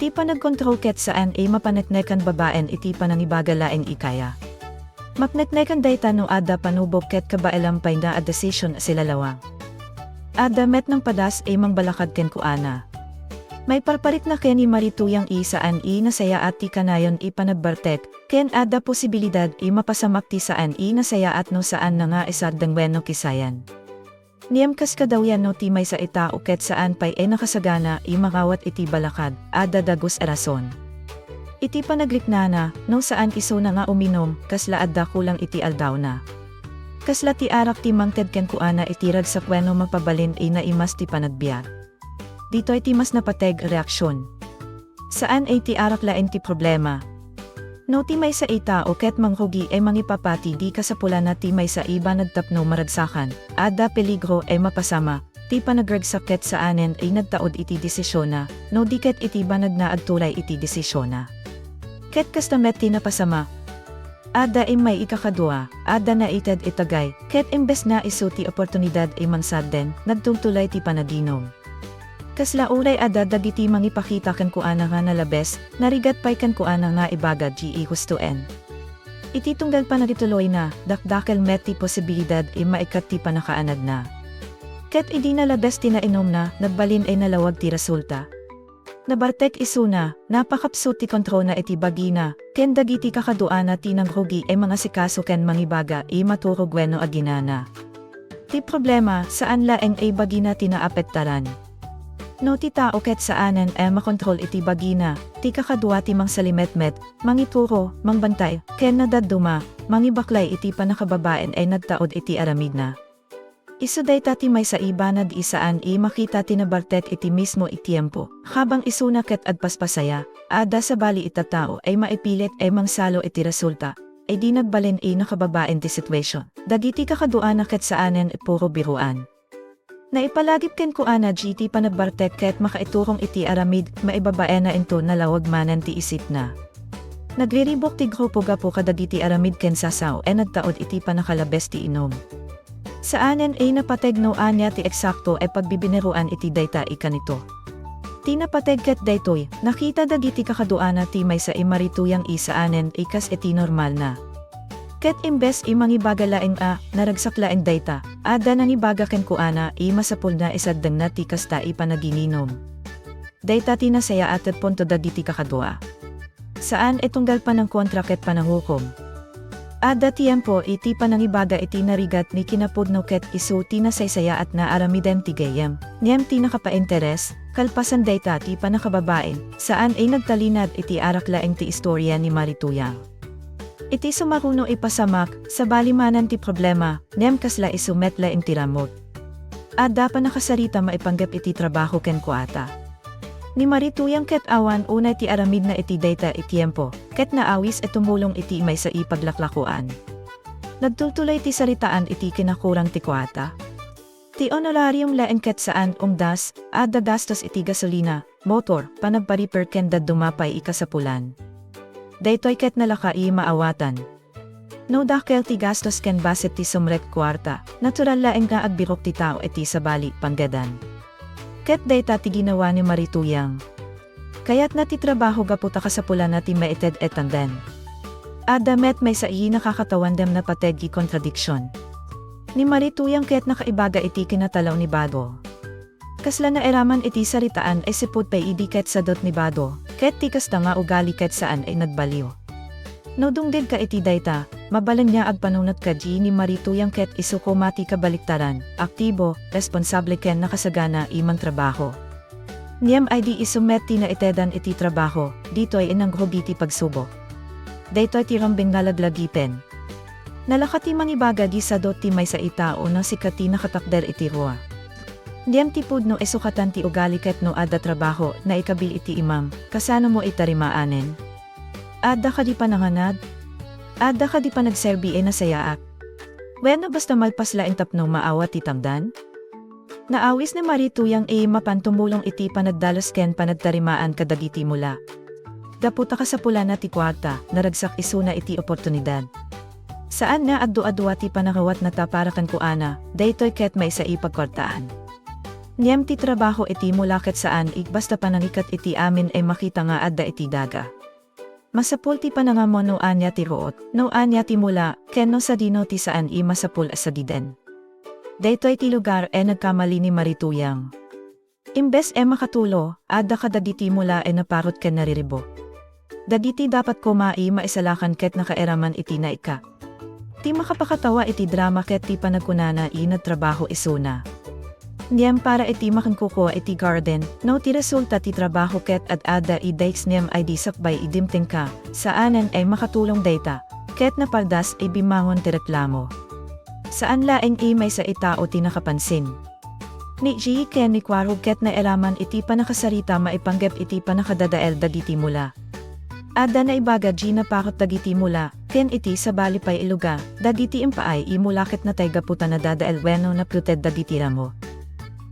Ti panagkontrol ket saan a mapaneknekan babaen iti panangibaga laeng a kaya. Mapneknekan dayta no adda panubok ket kabaelan pay nga a desisyon a silalawag. Adda met nangpadas a mangbalakad kenkuana. Maiparparikna ken ni Mari Tuyang a saan a nasayaat ti kanayon a panagbartek, ken adda posibilidad a mapasamak ti saan a nasayaat no saanna nga isaddeng wenno kisayan. Ngem kas kadawyan no ti maysa a tao ket saan pay a nakasagana a mangawat iti balakad, adda dagus a rason. Iti panagriknana, no saan isuna nga uminom, kasla adda kulang iti aldawna. Kasla ti arak ti mangted kenkuana iti ragsak wenno mapabalin a naimas ti panagbiag. Ditoy ti mas napateg a reaksion. Saan a ti arak laeng ti problema. No ti maysa a tao ket mangrugi a mangipapati, di kasapulanna ti maysa a banag tapno maragsakan, adda peligro a mapasamak ti panagragsak ket saanen a nagtaud iti desisionna, no di ket iti banagna agturay iti desisionna. Ket kasta met ti napasamak. Adda immay a kakadua, adda naited a tagay, ket imbes nga isu ti oportunidad a mangsadden, nagtultulay ti panaginum. Kasla uray adda dagiti mangipakita kenkuana nga nalabes, narigat pay kenkuana nga ibaga ti gustoen. Iti tunggal panagituloyna, dakdakkel met ti posibilidad a maikat ti pannakaanadna. Ket idi nalabes ti nainumna, nagbalin a nalawag ti resulta. Nabartek isuna, napakapsut ti kontrolna iti bagina, ken dagiti kakaduana ti nangrugi a mangasikaso ken mangibaga a maturog wenno aginana. Ti problema, saan laeng a bagina ti naapektaran. No ti tao ket saanen a makontrol iti bagina, ti kakadua ti mangsalimetmet, mangituro, mangbantay, ken nadadduma, mangibaklay iti pannakababaen a nagtaud iti aramidna. Isu dayta ti maysa a banag a saan a makita ti nabartek iti mismo a tiempo, habang isuna ket agpaspasaya, adda sabali a tattao a maipilit a mangsalo iti resulta, a di nagbalin a nakababaen ti situation. Dagiti kakaduana ket saanen a puro biroan. Naipalagip kenkuana dayta ti panagbartek ket makaiturong iti aramid, maibabaenna inton nalawag manen ti isipna. Nagriribuk ti grupo gapu kadagiti aramid ken sasao a nagtaud iti pannakalabes ti inum. Saanen a napateg no ania ti eksakto a pagbibineroan iti dayta a kanito. Ti napateg ket daytoy, nakita dagiti kakaduana ti maysa a Mari Tuyang a saanen a kas iti normalna. Ket imbes a mangibaga laeng a naragsak laeng dayta, adda nangibaga kenkuana a masapulna a isaddengna ti kasta a panagininum. Dayta ti nasayaat a punto dagiti kakadua. Saan a tunggal panangkontra ket panangukom. Adda tiempo iti panangibaga iti narigat ni kinapudno ket isu ti nasaysayaat nga aramiden ti gayyem, ngem ti nakapainteres, kalpasan dayta ti pannakababaen, saan a nagtalinaed iti arak laeng ti istoria ni Mari Tuyang. Iti sumaruno a pasamak, sabali manen ti problema, ngem kasla isu met laeng ti ramut. Adda pannakasarita maipanggep iti trabaho kenkuata. Ni Mari Tuyang ket awan unay ti aramidna iti dayta a tiempo, ket naawis a tumulong iti maysa a paglaklakoan. Nagtultuloy ti saritaan iti kinakurang ti kuarta. Ti honorarium laeng ket saan umdas, adda gastos iti gasolina, motor, panagpa-repair ken dadduma pay a kasapulan. Daytoy ket nalaka a maawatan. No dakkel ti gastos ken bassit ti sumrek kuarta, natural laeng nga agbirok ti tao iti sabali, panggedan. Ket dayta ti ginawa ni Mari Tuyang. Kayatna ti trabaho gapu ta kasapulanna ti maited a tangdan. Adda met maysa a nakakatawan ngem napateg a kontradiksion. Ni Marituyang ket nakaibaga iti kinatalaw ni Bado. Kasla nairaman iti saritaan ay sipud pay idi ket sadot ni Bado, ket ti kasta nga ugali ket saan ay nagbaliw. No dumngegka iti dayta, mabalin nga agpanunotka idi ni Marituyang ket isu koma ti kabaliktaran, aktibo, responsable ken nakasagana a mangtrabaho. Ngem idi isu met ti naitedan iti trabaho, ditoy nangrugi ti pagsubok. Daytoy ti rumbeng nga laglagipen. Nalaka ti mangibaga idi sadot ti maysa a tao no sika ti nakatakder iti rua. Ngem ti pudno isu katan ti ugali ket no adda trabaho, naikabil iti imam, kasano mo itarimaanen? Adda kadi pananganad? Adda kadi panagserbi a nasayaat? Wenno basta malpas laeng tapno maawat ti tangdan? Naawis ni Marituyang a mapan tumulong iti panagdalus ken panagtarimaan kadagiti mula. Gapu ta kasapulanna ti kuarta, naragsak isuna iti oportunidad. Saan nga agduadua ti panangawatnata para kenkuana, daytoy ket maysa a pagkuartaan. Ngem ti trabaho iti mula ket saan a basta panangikat iti amin a makita nga adda iti daga. Masapul ti panangammo no ania ti ruot, no ania ti mula, ken no sadino ti saan a masapul a sagiden. Daytoy ti lugar a nagkamali ni Marituyang. Imbes a makatulo, adda kadagiti mula a naparut ken nariribuk. Dagiti dapat koma a maisalakan ket nakairaman iti naikka. Ti makapakatawa iti drama ket ti panagkunana a nagtrabaho isuna. Ngem para iti makinkukua iti garden, no ti resulta ti trabaho ket ad-adda a dayta ngem idi sakbay a dimtengka, saanen a makatulong dayta, ket napardas a bimmangon ti reklamo. Saan laeng a maysa a tao ti nakapansin. Ni Jay ken ni Quarog ket nairaman iti pannakasarita maipanggep iti pannakadadael dagiti mula. Adda naibaga idi naparut dagiti mula, ken iti sabali pay a lugar, dagiti impaay a mula ket natay gapu ta nadadael wenno napluted dagiti ramo.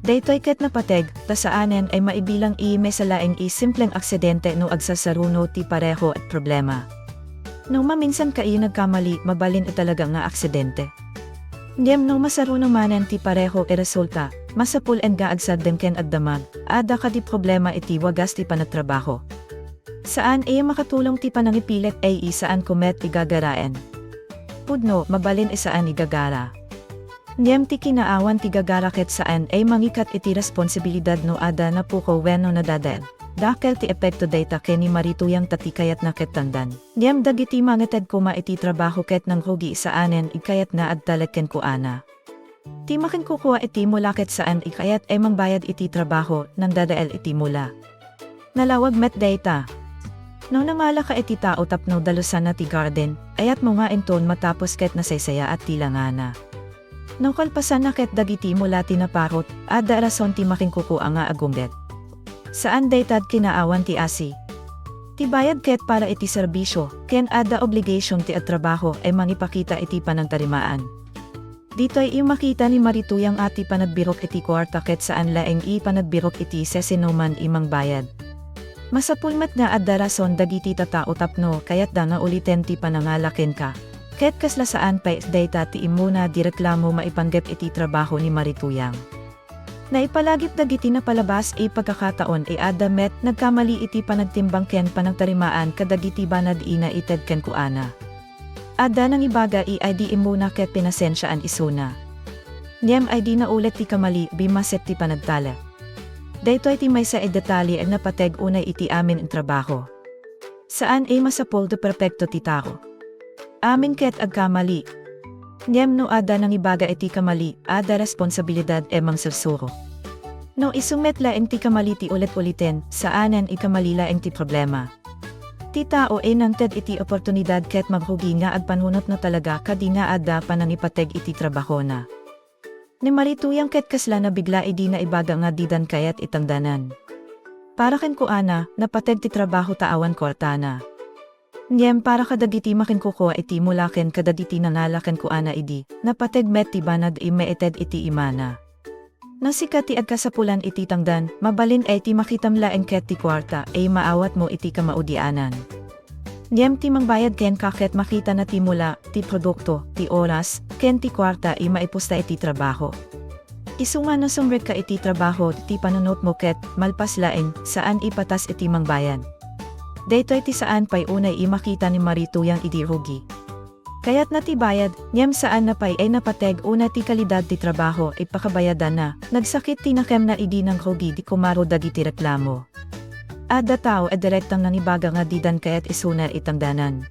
Daytoy ket napateg, ta saanen a maibilang a maysa laeng a simpleng aksidente no agsasaruno ti pareho a problema. No maminsanka a nagkamali, mabalin a talaga nga aksidente. Ngem no masaruno manen ti pareho a resulta, masapul nga agsardeng ken agdamag, adda kadi problema iti wagas ti panagtrabaho. Saan a makatulong ti panangipilit a saan koma met a gagaraen. Pudno, mabalin a saan a gagara. Ngem ti kinaawan ti gagara ket saan a mangikat iti responsibilidad no adda napukaw wenno nadadael. Dakkel ti epekto dayta ken ni Marituyang ta ti kayatna ket tangdan. Ngem dagiti mangited koma iti trabaho ket nangrugi saanen a kayatna agtalek kenkuana. Ti makinkukua iti mula ket saan a kayat a mangbayad iti trabaho, nangdadael iti mula. Nalawag met dayta. No nangalaka iti tao tapno dalusanna ti garden, kayatmo nga inton matapos ket nasaysayaat ti langana. No kalpasanna ket dagiti mula ti naparut, adda rason ti makinkukua nga agumget. Saan dayta ti kinaawan ti asi. Ti bayad ket para iti serbisio, ken adda obligation ti agtrabaho a mangipakita iti panagtarimaan. Ditoy a makita ni Marituyang a ti panagbirok iti kuarta ket saan laeng a panagbirok iti sasinoman a mangbayad. Masapul met nga adda rason dagiti tattao tapno kayatda nga uliten ti panangala kenka. Ket kasla saan pay dayta ti immuna ti reklamo maipanggep iti trabaho ni Marituyang. Naipalagip dagiti napalabas a pagkakataon a adda met nagkamali iti panagtimbang ken panagtarimaan kadagiti banag a naited kenkuana. Adda nangibaga a idi immuna ket pinasensiaan isuna. Ngem idi naulit ti kamali, bimmassit ti panagtalek. Daytoy ti maysa a detalye a napateg unay iti amin a trabaho. Saan a masapul ti perpekto ti tao. Amin ket agkamali. Ngem no adda nangibaga iti kamali, adda responsabilidad a mangsursuro. No isu met laeng ti kamali ti ulit-uliten, saanen a kamali laeng ti problema. Ti tao a nangted iti oportunidad ket magrugi nga agpanunot no talaga kadi nga adda panangipateg iti trabahona. Ni Marituyang ket kasla nabigla idi naibaga nga didan kayat a tangdanan. Para kenkuana, napateg ti trabaho ta awan kuartana. Ngem para kadagiti makinkukua iti mula ken kadagiti nangala kenkuana idi, napateg met ti banag a maited iti imana. No sika ti agkasapulan iti tangdan, mabalin a ti makitam laeng ket ti kuarta a maawatmo iti kamaudianan. Ngem ti mangbayad kenka ket makitana ti mula, ti produkto, ti oras, ken ti kuarta a maipusta iti trabaho. Isu nga no sumrekka iti trabaho, ti panunotmo ket, malpas laeng, saan a patas iti mangbayad. Daytoy ti saan pay unay a makita ni Marituyang idi rugi. Kayatna ti bayad, ngem saan na pay a napateg una ti kalidad ti trabaho a pakabayadanna. Nagsakit ti nakemna idi nangrugi ti kumaro dagiti reklamo. Adda tao a direktang nangibaga nga didan kayat isuna a tangdanan.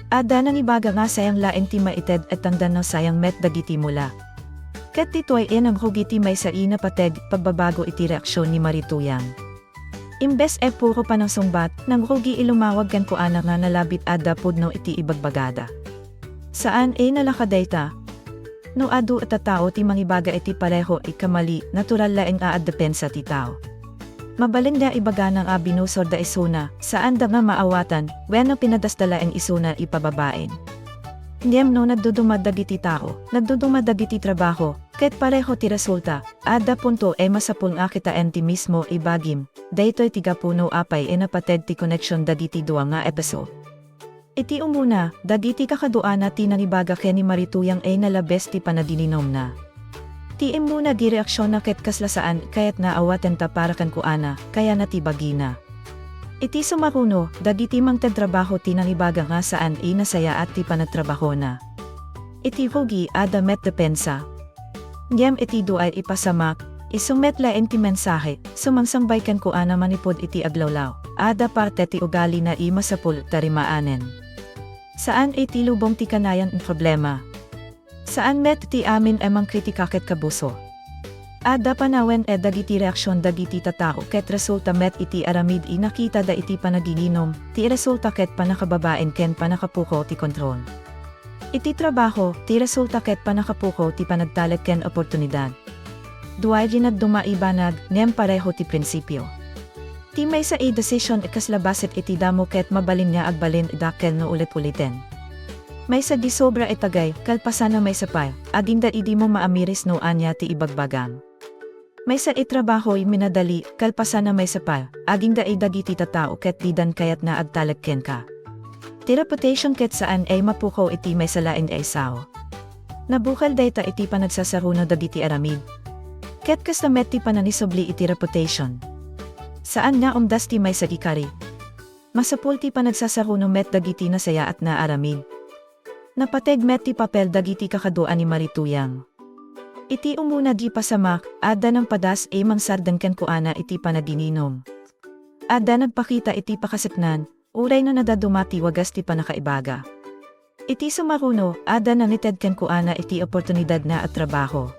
Adda nangibaga nga sayang laeng ti maited a tangdan no sayang met dagiti mula. Ket ditoy a nangrugi ti maysa a napateg pagbabago iti reaksion ni Marituyang. Imbes a puro panangsungbot, nangrugi a lumawag kenkuana nga nalabit adda pudno iti ibagbagada. Saan a nalaka dayta. No adu a tattao ti mangibaga iti pareho a kamali, natural laeng a agdepensa ti tao. Mabalin nga ibagana nga binusorda isuna, saanda nga maawatan, wenno pinadasda laeng isuna a pababain. Ngem no nagduduma dagiti tao, nagduduma dagiti trabaho, ket pareho ti resulta, adda punto a masapul nga kitaen ti mismo a bagim. Daytoy ti gapu no apay a napateg ti koneksion dagiti dua nga episode. Iti umuna, dagiti kakaduana ti nangibaga ken ni Marituyang a nalabes ti panagininomna. Ti immuna ti reaksionna ket kasla saan a kayatna a awatenta para kenkuana, kayana ti bagina. Iti sumaruno, dagiti mangted trabaho ti nangibaga nga saan a nasayaat ti panagtrabahona. Iti rugi, adda met depensa. Ngem iti dua a pasamak, isu met laeng ti mensahe, sumangsangbay kenkuana manipud iti aglawlaw, adda parte ti ugalina a masapul a tarimaanen. Saan a ti lubong ti kanayon a problema. Saan met ti amin a mangkritika ket kabuso. Adda panawen a dagiti reaksion dagiti tattao ket resulta met iti aramid a nakitada iti panagininom, ti resulta ket pannakababain ken pannakapukaw ti kontrol. Iti trabaho, ti resulta ket pannakapukaw ti panagtalek ken oportunidad. Dua ti nagduma a banag, ngem pareho ti prinsipio. Ti maysa a desisyon a kasla bassit iti damo ket mabalin nga agbalin a dakkel no ulit-uliten. Maysa a sobra a tagay, kalpasanna maysa pay, agingga a dimo maamiris no ania ti ibagbagam. Maysa a trabaho a minadali, kalpasanna maysa pay, agingga a dagiti tattao ket didan kayatna agtalek kenka. Ti reputation ket saan a mapukaw iti maysa laeng a sao. Nabukal dayta iti panagsasaruno dagiti aramid. Ket kasta met ti panangisubli iti reputation. Saan nga umdas ti maysa a kari. Masapul ti panagsasaruno met dagiti nasayaat nga aramid. Napateg met ti papel dagiti kakadua ni Marituyang. Iti umuna a pasamak, adda nangpadas a mangsardeng kenkuana iti panagininom. Adda nagpakita iti pakasaknaan, uray no nagdaduma ti wagas ti pannakaibaga. Iti sumaruno, adda nangited kenkuana iti oportunidad nga agtrabaho.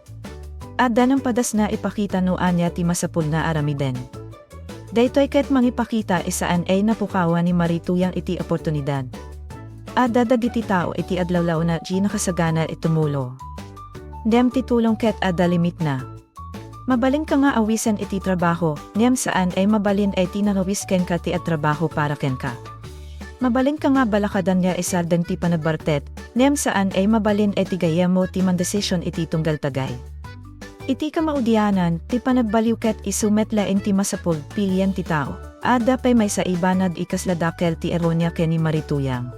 Adda nangpadas nga ipakita no ania ti masapul nga aramiden. Daytoy ket mangipakita a saan a napukawan ni Marituyang iti oportunidad. Adda dagiti tao iti aglawlawna a nakasagana a tumulong. Ngem ti tulong ket adda limitna. Mabalinka nga awisen iti trabaho, ngem saan a mabalin a ti nangawis kenka ti agtrabaho para kenka. Mabalinka nga balakadan nga isardeng ti panagbartet, ngem saan a mabalin a ti gayyemmo ti mandesisyon iti tunggal tagay. Iti kamaudianan, ti panagbaliw ket isu met laeng ti masapul, pilian ti tao. Adda pay maysa a banag a kasla dakkel ti ironia ken ni Marituyang.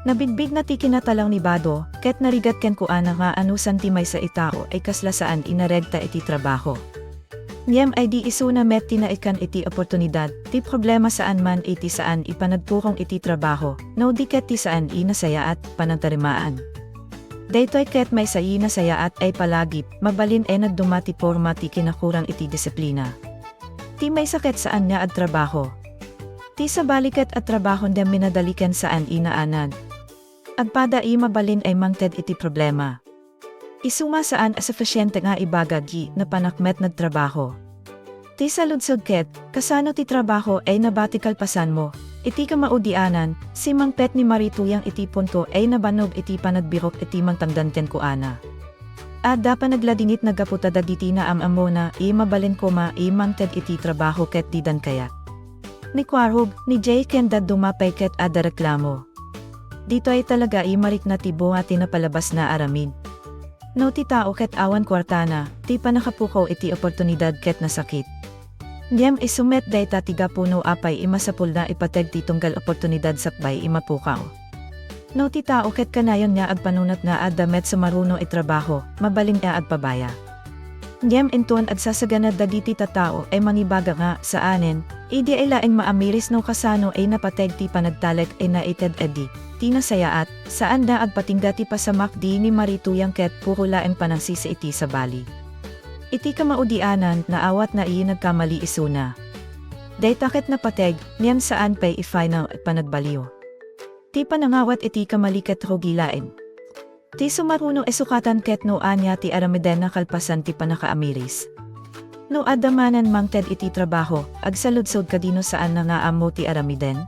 Nabigbigna ti kinatalaw ni Bado, ket narigat kenkuana nga anusan ti maysa a tao a kasla saan a naregta iti trabaho. Ngem idi isuna met ti naikkan iti oportunidad, ti problema saan man iti saan a panagturong iti trabaho, no di ket ti saan a nasayaat panagtarimaan. Daytoy ket maysa a nasayaat a palagip, mabalin a nagduma ti porma ti kinakurang iti disiplina. Ti maysa ket saan nga agtrabaho. Ti sabali ket agtrabahon a minadali ken saan a naanad. Agpada a mabalin a mangted iti problema. Isu nga saan a sufisiente nga ibaga a napanak met nagtrabaho. Ti saludsod ket, kasano ti trabaho a nabati kalpasanmo? Iti kamaudianan, simmangpet ni Marituyang iti punto a nabannog iti panagbirok iti mangtangdan kenkuana. Adda panagladingitna gapu ta dagiti naam-ammona a mabalin koma a mangted iti trabaho ket didan kayat. Ni Kwarog, ni Jay ken dadduma pay ket adda reklamo. Ditoy talaga a marikna ti bunga ti napalabas nga aramid. No ti tao ket awan kuartana, ti pannakapukaw iti oportunidad ket nasakit. Ngem isu met dayta ti gapu no apay a masapul nga ipateg ti tunggal oportunidad sakbay a mapukaw. No ti tao ket kanayon nga agpanunot nga adda met sumaruno a trabaho, mabalin a agpabaya. Ngem inton agsasagana dagiti tattao a mangibaga nga saanen, idi ay laeng maamiris no kasano a napateg ti panagtalek a naited idi, ti nasayaat, saanda agpatingga ti pasamak idi ni Mari Tuyang ket puro laeng panangsisi iti sabali. Iti kamaudianan, naawatna a nagkamali isuna. Dayta ket napateg, ngem saan pay a final a panagbaliw. Ti panangawat iti kamali ket rugi laeng. Ti sumaruno a sukatan ket no ania ti aramidenna kalpasan ti pannakaamiris. No adda manen mangted iti trabaho, agsaludsod kadi no saanna nga ammo ti aramiden?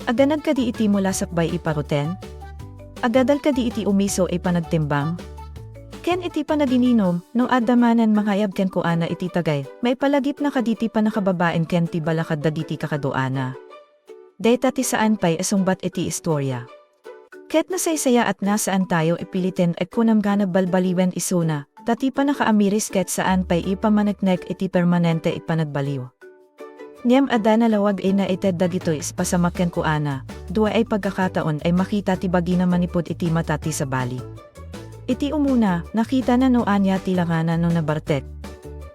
Aganad kadi iti mula sakbay a paruten? Agadal kadi iti umiso a panagtimbang? Ken iti panagiinom, no adda manen mangayab kenkuana iti tagay, maipalagipna kadi ti pannakababain ken ti balakad dagiti kakaduana. Dayta ti saan pay a sungbat iti istoria. Ket nasaysayaatna, saantayo a piliten a kunam nga nagbalbaliwen isuna, ta ti pannakaamiris ket saan pay a pammaneknek iti permanente a panagbaliw. Ngem adda nalawag a naited dagitoy a pasamak kenkuana, dua a pagkakataon a makita ti bagina manipud iti mata ti sabali. Iti umuna, nakitana no ania ti langana no nabartek.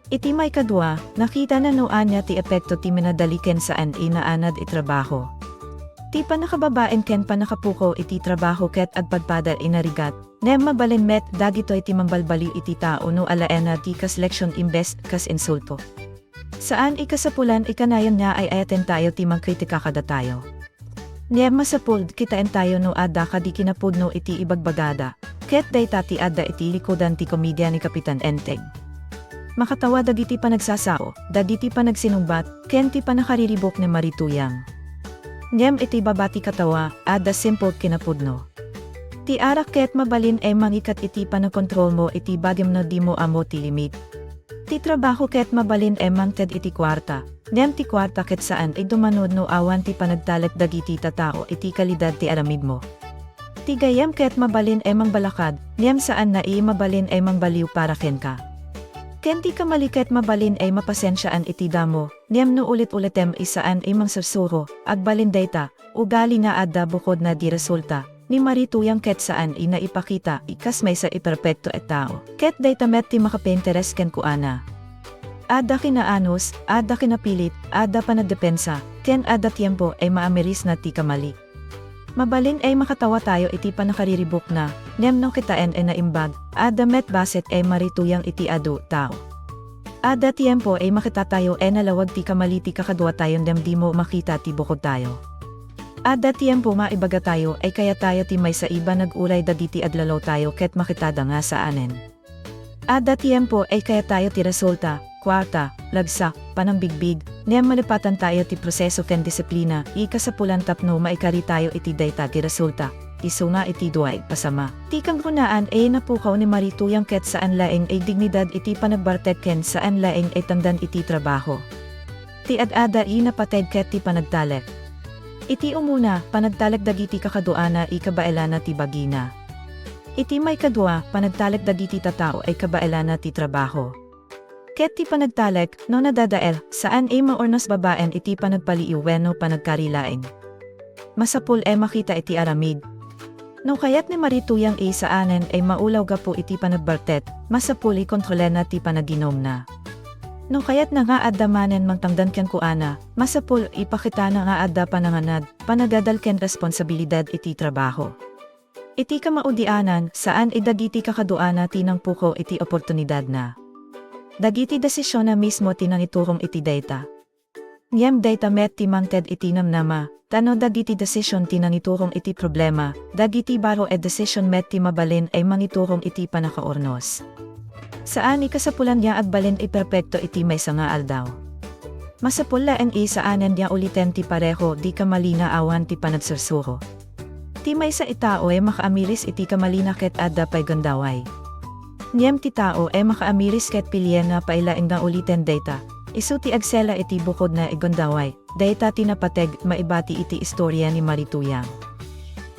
Iti maikadua, nakitana no ania ti epekto ti minadali ken saan a naanad a trabaho. Ti pannakababain ken pannakapukaw iti trabaho ket agpadpada a narigat, ngem mabalin met dagitoy ti mangbalbaliw iti tao no alaenna ti kas leksion imbes kas insulto. Saan a kasapulan a kanayon nga ay-ayatentayo ti mangkritika kadatayo. Ngem masapul a kitaentayo no adda kadi kinapudno iti ibagbagada, ket dayta ti adda iti likudan ti komedia ni Kapitan Enteng. Makatawa dagiti panagsasao, dagiti panagsinungbat, ken ti pannakariribuk ni Mari Tuyang. Ngem iti baba ti katawa, adda simple a kinapudno. Ti arak ket mabalin a mangikat iti panakontrolmo iti bagim no dimo ammo ti limit. Ti trabaho ket mabalin a mangted iti kuarta, ngem ti kuarta ket saan a dumanud no awan ti panagtalek dagiti tattao iti kalidad ti aramidmo. Ti gayyem ket mabalin a mangbalakad, ngem saanna a mabalin a mangbaliw para kenka. Ken ti kamali ket mabalin a mapasensiaan iti damo, ngem no ulit-ulitem a saan a mangsursuro, agbalin dayta, ugali nga adda bukodna ti resulta. Ni Mari Tuyang ket saan a naipakita a kas maysa a perpekto a tao. Ket dayta met ti makapainteres kenkuana. Adda kinaanus, adda kinapilit, adda panagdepensa, ken adda tiempo a maamirisna ti kamali. Mabalin a makatawa tayo iti pannakariribukna, ngem no kitaen a naimbag, adda met bassit a Mari Tuyang iti adu a tao. Adda tiempo a makitatayo a nalawag ti kamali ti kakaduatayo ngem dimo makita ti bukodtayo. Adda tiempo nga ibagatayo a kayatayo ti maysa a panag-uray dagiti aglalawtayo ket makitada nga saanen. Adda tiempo a kayatayo ti resulta, kuarta, lagsak, panangbigbig, ngem malipatantayo ti proseso ken disiplina, a kasapulan tapno maikaritayo iti dayta a resulta. Isu nga iti dua a pasama. Ti kangrunaan a napukaw ni Mari Tuyang ket saan laeng a dignidad iti panagbartek ken saan laeng a tangdan iti trabaho. Ti ad-ada a napateg ket ti panagtalek. Iti umuna, panagtalek dagiti kakaduana a kabaelana ti bagina. Iti maikadua, panagtalek dagiti tattao a kabaelana ti trabaho. Ket ti panagtalek, no nadadael, saan a maurnos babaen iti panagpaliiw wenno panagkari laeng. Masapul a makita iti aramid. No kayat ni Mari Tuyang a saanen a maulaw gapu iti panagbartek, masapul a kontrolenna ti panaginumna. No kayatna nga adda manen mangtangdan kenkuana, masapul a ipakitana nga adda pananganad, panagadal ken responsabilidad iti trabaho. Iti kamaudianan, saan a dagiti kakaduana ti nangpukaw iti oportunidadna. Dagiti desisionna mismo ti nangiturong iti dayta. Ngem dayta met ti mangted iti namnama, ta no dagiti desisyon ti nangiturong iti problema, dagiti baro a desisyon met ti mabalin a mangiturong iti pannakaurnos. Saan a kasapulan nga agbalin a perpekto iti maysa nga aldaw. Masapul laeng a saanen nga uliten ti pareho a kamali nga awan ti panagsursuro. Ti maysa a tao a makaamiris iti kamalina ket adda pay gundaway. Ngem ti tao a makaamiris ket pilienna pay laeng nga uliten dayta, isu ti agsela iti bukodna a gundaway. Dayta ti napateg maibati iti istoria ni Mari Tuyang.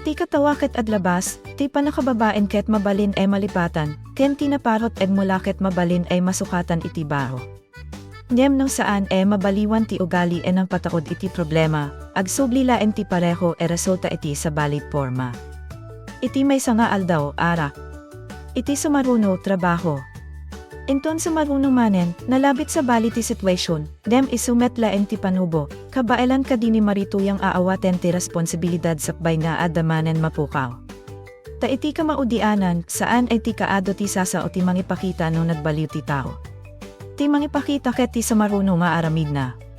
Ti katawa ket aglabas, ti pannakababain ket mabalin a malipatan, ken ti naparut a mula ket mabalin a masukatan iti baro. Ngem no saan a mabaliwan ti ugali a nangpataud iti problema, agsubli laeng ti pareho a resulta iti sabali a porma. Iti maysa nga aldaw, ara. Iti sumaruno, trabaho. Inton sumaruno manen, nalabit sabali ti situation, dem isu met laeng ti panubo, kabaelan kadini marituyang a awaten ti responsibilidad sakbay nga adda manen mapukaw. Ta iti kamaudianan, saan a ti kaadu ti sasao ti mangipakita no nagbaliw ti tao. Ti mangipakita ket ti sumaruno nga aramidna.